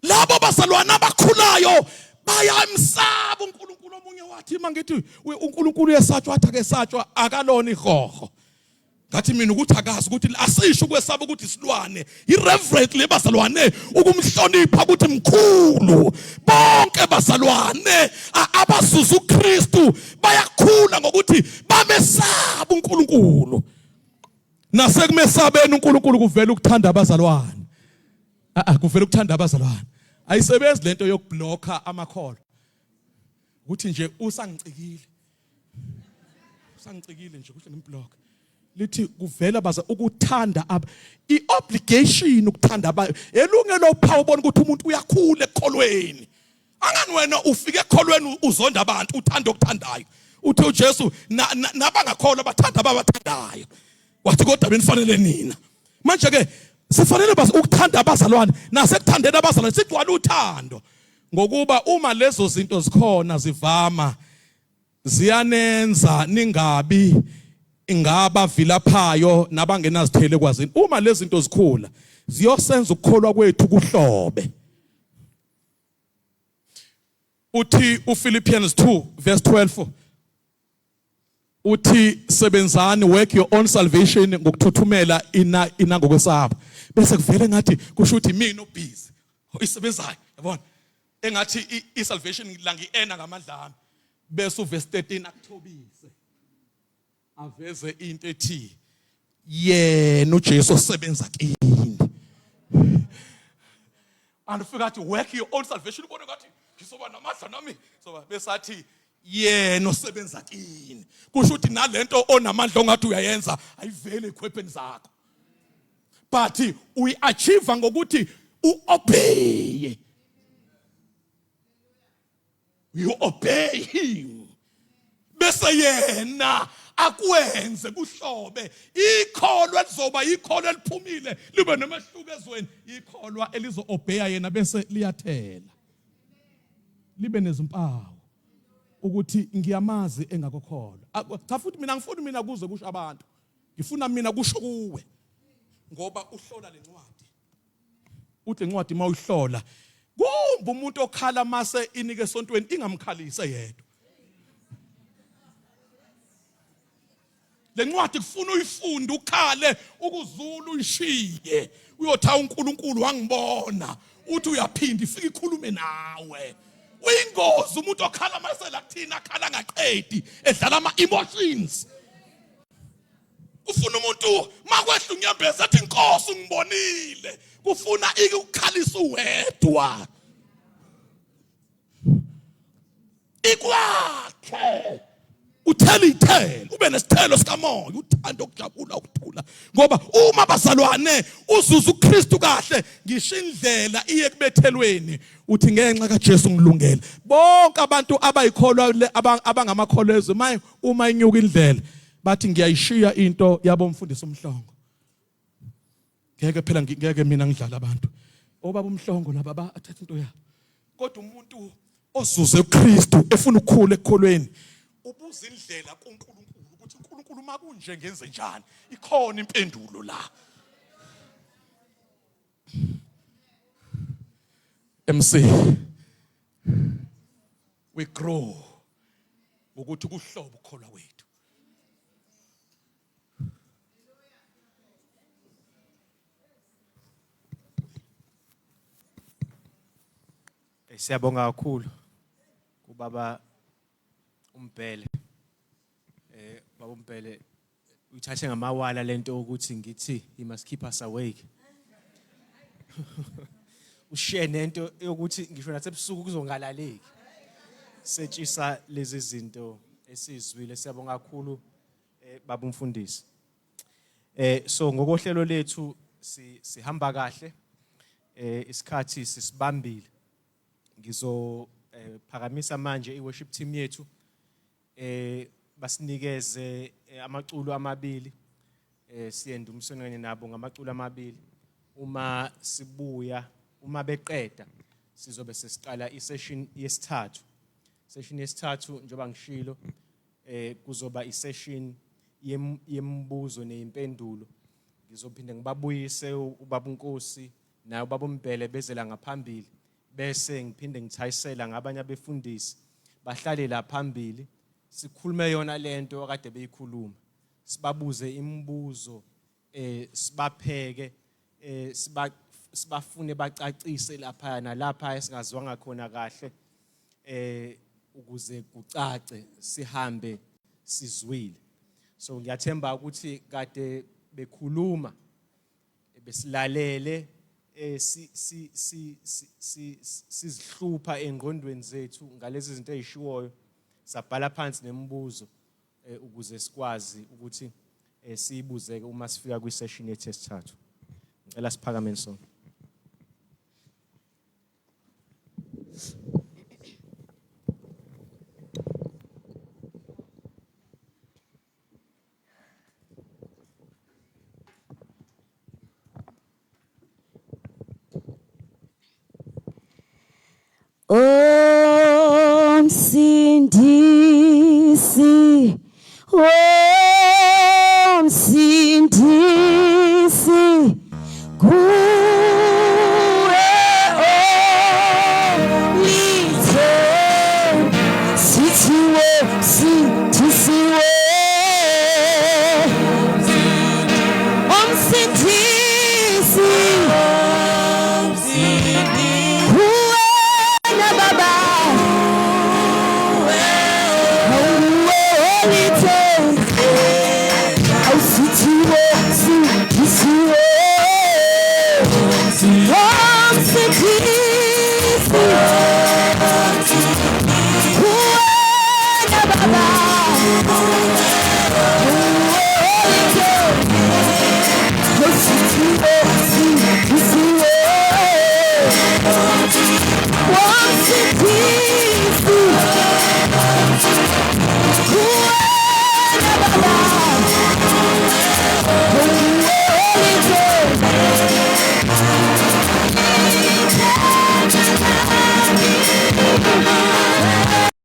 Labo bazalwane abakhulayo bayamsaba uNkulunkulu. Omunye wathi mangithi uNkulunkulu uyesatshwa, wathi akesatshwa, akalona ihoho. Ngathi mina ukuthi akazi ukuthi asisho ukwesaba ukuthi isilwane, ireverence le bazalwane, ukumhlonipha ukuthi mkhulu. Bonke bazalwane abazuza uKristu bayakhula ngokuthi bamesaba uNkulunkulu. Nasekumesabeni uNkulunkulu kuvela ukuthanda abazalwane. Ah, kuvela ukuthanda abazalwane. Ayisebenzi lento yokubhlocka amakholwa. Ukuthi nje usangicikile. Usangicikile nje kuhle ngimblock. Lithi kuvela baza ukuthanda ab iobligation ukuthanda abayo. Elungelo uphawu ubona ukuthi umuntu uyakhula ekukholweni. Angani wena ufike ekholweni uzonda abantu, uthanda okuthandayo. Uthe uJesu nabangakholwa bathanda ababathandayo. Wathi kodwa benifanele nina. Manje ke sifanele ukuthanda abazalwane, nasekuthandeni abazalwane sigcwala uthando. Ngokuba uma lezo zinto zikhona zivama ziyanenza ningabi ingaba vilaphayo nabangenazithelo ekwazini. Uma lezi zinto zikhula ziyosenza ukukholwa kwethu kuhlobe. Uthi uPhilippians 2 verse 12 uthi sebenzani, work your own salvation ngokuthuthumela ina ina ngokwesaba. Bese kuvele ngathi kusho ukuthi mina obusy isebenzayo, yabona, engathi i salvation la ngiena ngamandla ami. Bese uverse 13 akuthobise aveze into ethi yena uJesu osebenza kini. And ufika athi work your own salvation, ubone ngathi ngizoba namandla nami soba, bese athi yena osebenza kini. Kusho ukuthi nalento onamandla ongathi uyayenza ayivele ekhwepheni zakho, but uyi-achieve ngokuthi u-obey, you obey him, bese yena akwenze kuhlobe. Ikholwa elizoba ikholwa eliphumile libe nomehluko ezweni, ikholwa elizo-obeya yena bese liyathela libe nezimpawu ukuthi ngiyamazi engakukholwa. Cha, futhi mina ngifuni mina kuze kusho abantu, ngifuna mina kusho kuwe, ngoba uhlola lencwadi. Uthi lencwadi mawuyihlola kumbe umuntu okhala mase inike esontweni ingamkhalise yedwa. Lencwadi kufuna uyifunde ukhale ukuzula uyishiye, uyotha uNkulunkulu wangibona, uthi uyaphinda ifike ikhulume nawe. Uyingozi umuntu okhala mase la kuthina akhala angaqedi edlala ama emotions. Kufuna umuntu makwehla unyembezi athi inkosi ungibonile. Kufuna ikukhalisa uwedwa, ikwakhe uthele ithelo, ube nesithelo sikamoya, uthando, ukujabula, ukuthula. Ngoba uma bazalwane uzuza uKristu kahle, ngisho indlela iye kubethelweni, uthi ngenxa kaJesu ngilungele. Bonke abantu abayikholwa abangamakholwa ezwe maye uma inyuka indlela bathi ngiyayishiya into yabo mfundisi uMhlongo, ngeke phela ngeke mina ngidlala abantu obaba uMhlongo laba bathatha into yabo. Kodwa umuntu ozuze uKristu efuna ukukhula ekukholweni ubuza indlela kuNkulunkulu ukuthi uNkulunkulu uma kunje ngenze njani, ikhona impendulo la. MC, we grow ngokuthi kuhlobo ukukholwa kwethu. Siyabonga kakhulu kubaba uMbhele. Baba uMbhele uyithathe ngamawala lento ukuthi ngithi he must keep us awake. Ushiye nento yokuthi ngisho nasebusuku kuzongalaleki. Setshisa lezi zinto esizwile. Siyabonga kakhulu, baba umfundisi. So ngokohlelo lethu sihamba kahle. Isikhathi sisibambile. Ngizo phakamisa manje i-worship team yethu, basinikeze amaculo amabili, siyenda umsweni kanye nabo ngamaculo amabili. Uma sibuya, uma beqeda, sizobe sesiqala i-session yesithathu. Session yesithathu, njengoba ngishilo, kuzoba i-session yemibuzo nezimpendulo. Ngizophinde ngibabuyise ubaba uNkosi naye ubaba uMbhele bezela ngaphambili, bese ngiphinde ngithayisela ngabanye abefundisi bahlale la phambili, sikhulume yona lento akade beyikhuluma, sibabuze imibuzo, sibapheke, sibafune bacacise lapha nalapha esingazwanga khona kahle, ukuze kucace, sihambe sizwile. So ngiyathemba ukuthi kade bekhuluma besilalele, si si si sizihlupha engqondweni zethu ngalezi zinto ezishiwoyo, sabhala phansi nemibuzo, ukuze sikwazi ukuthi siyibuzeke uma sifika kwi-session yethu yesithathu. Ngicela siphakameni sonke.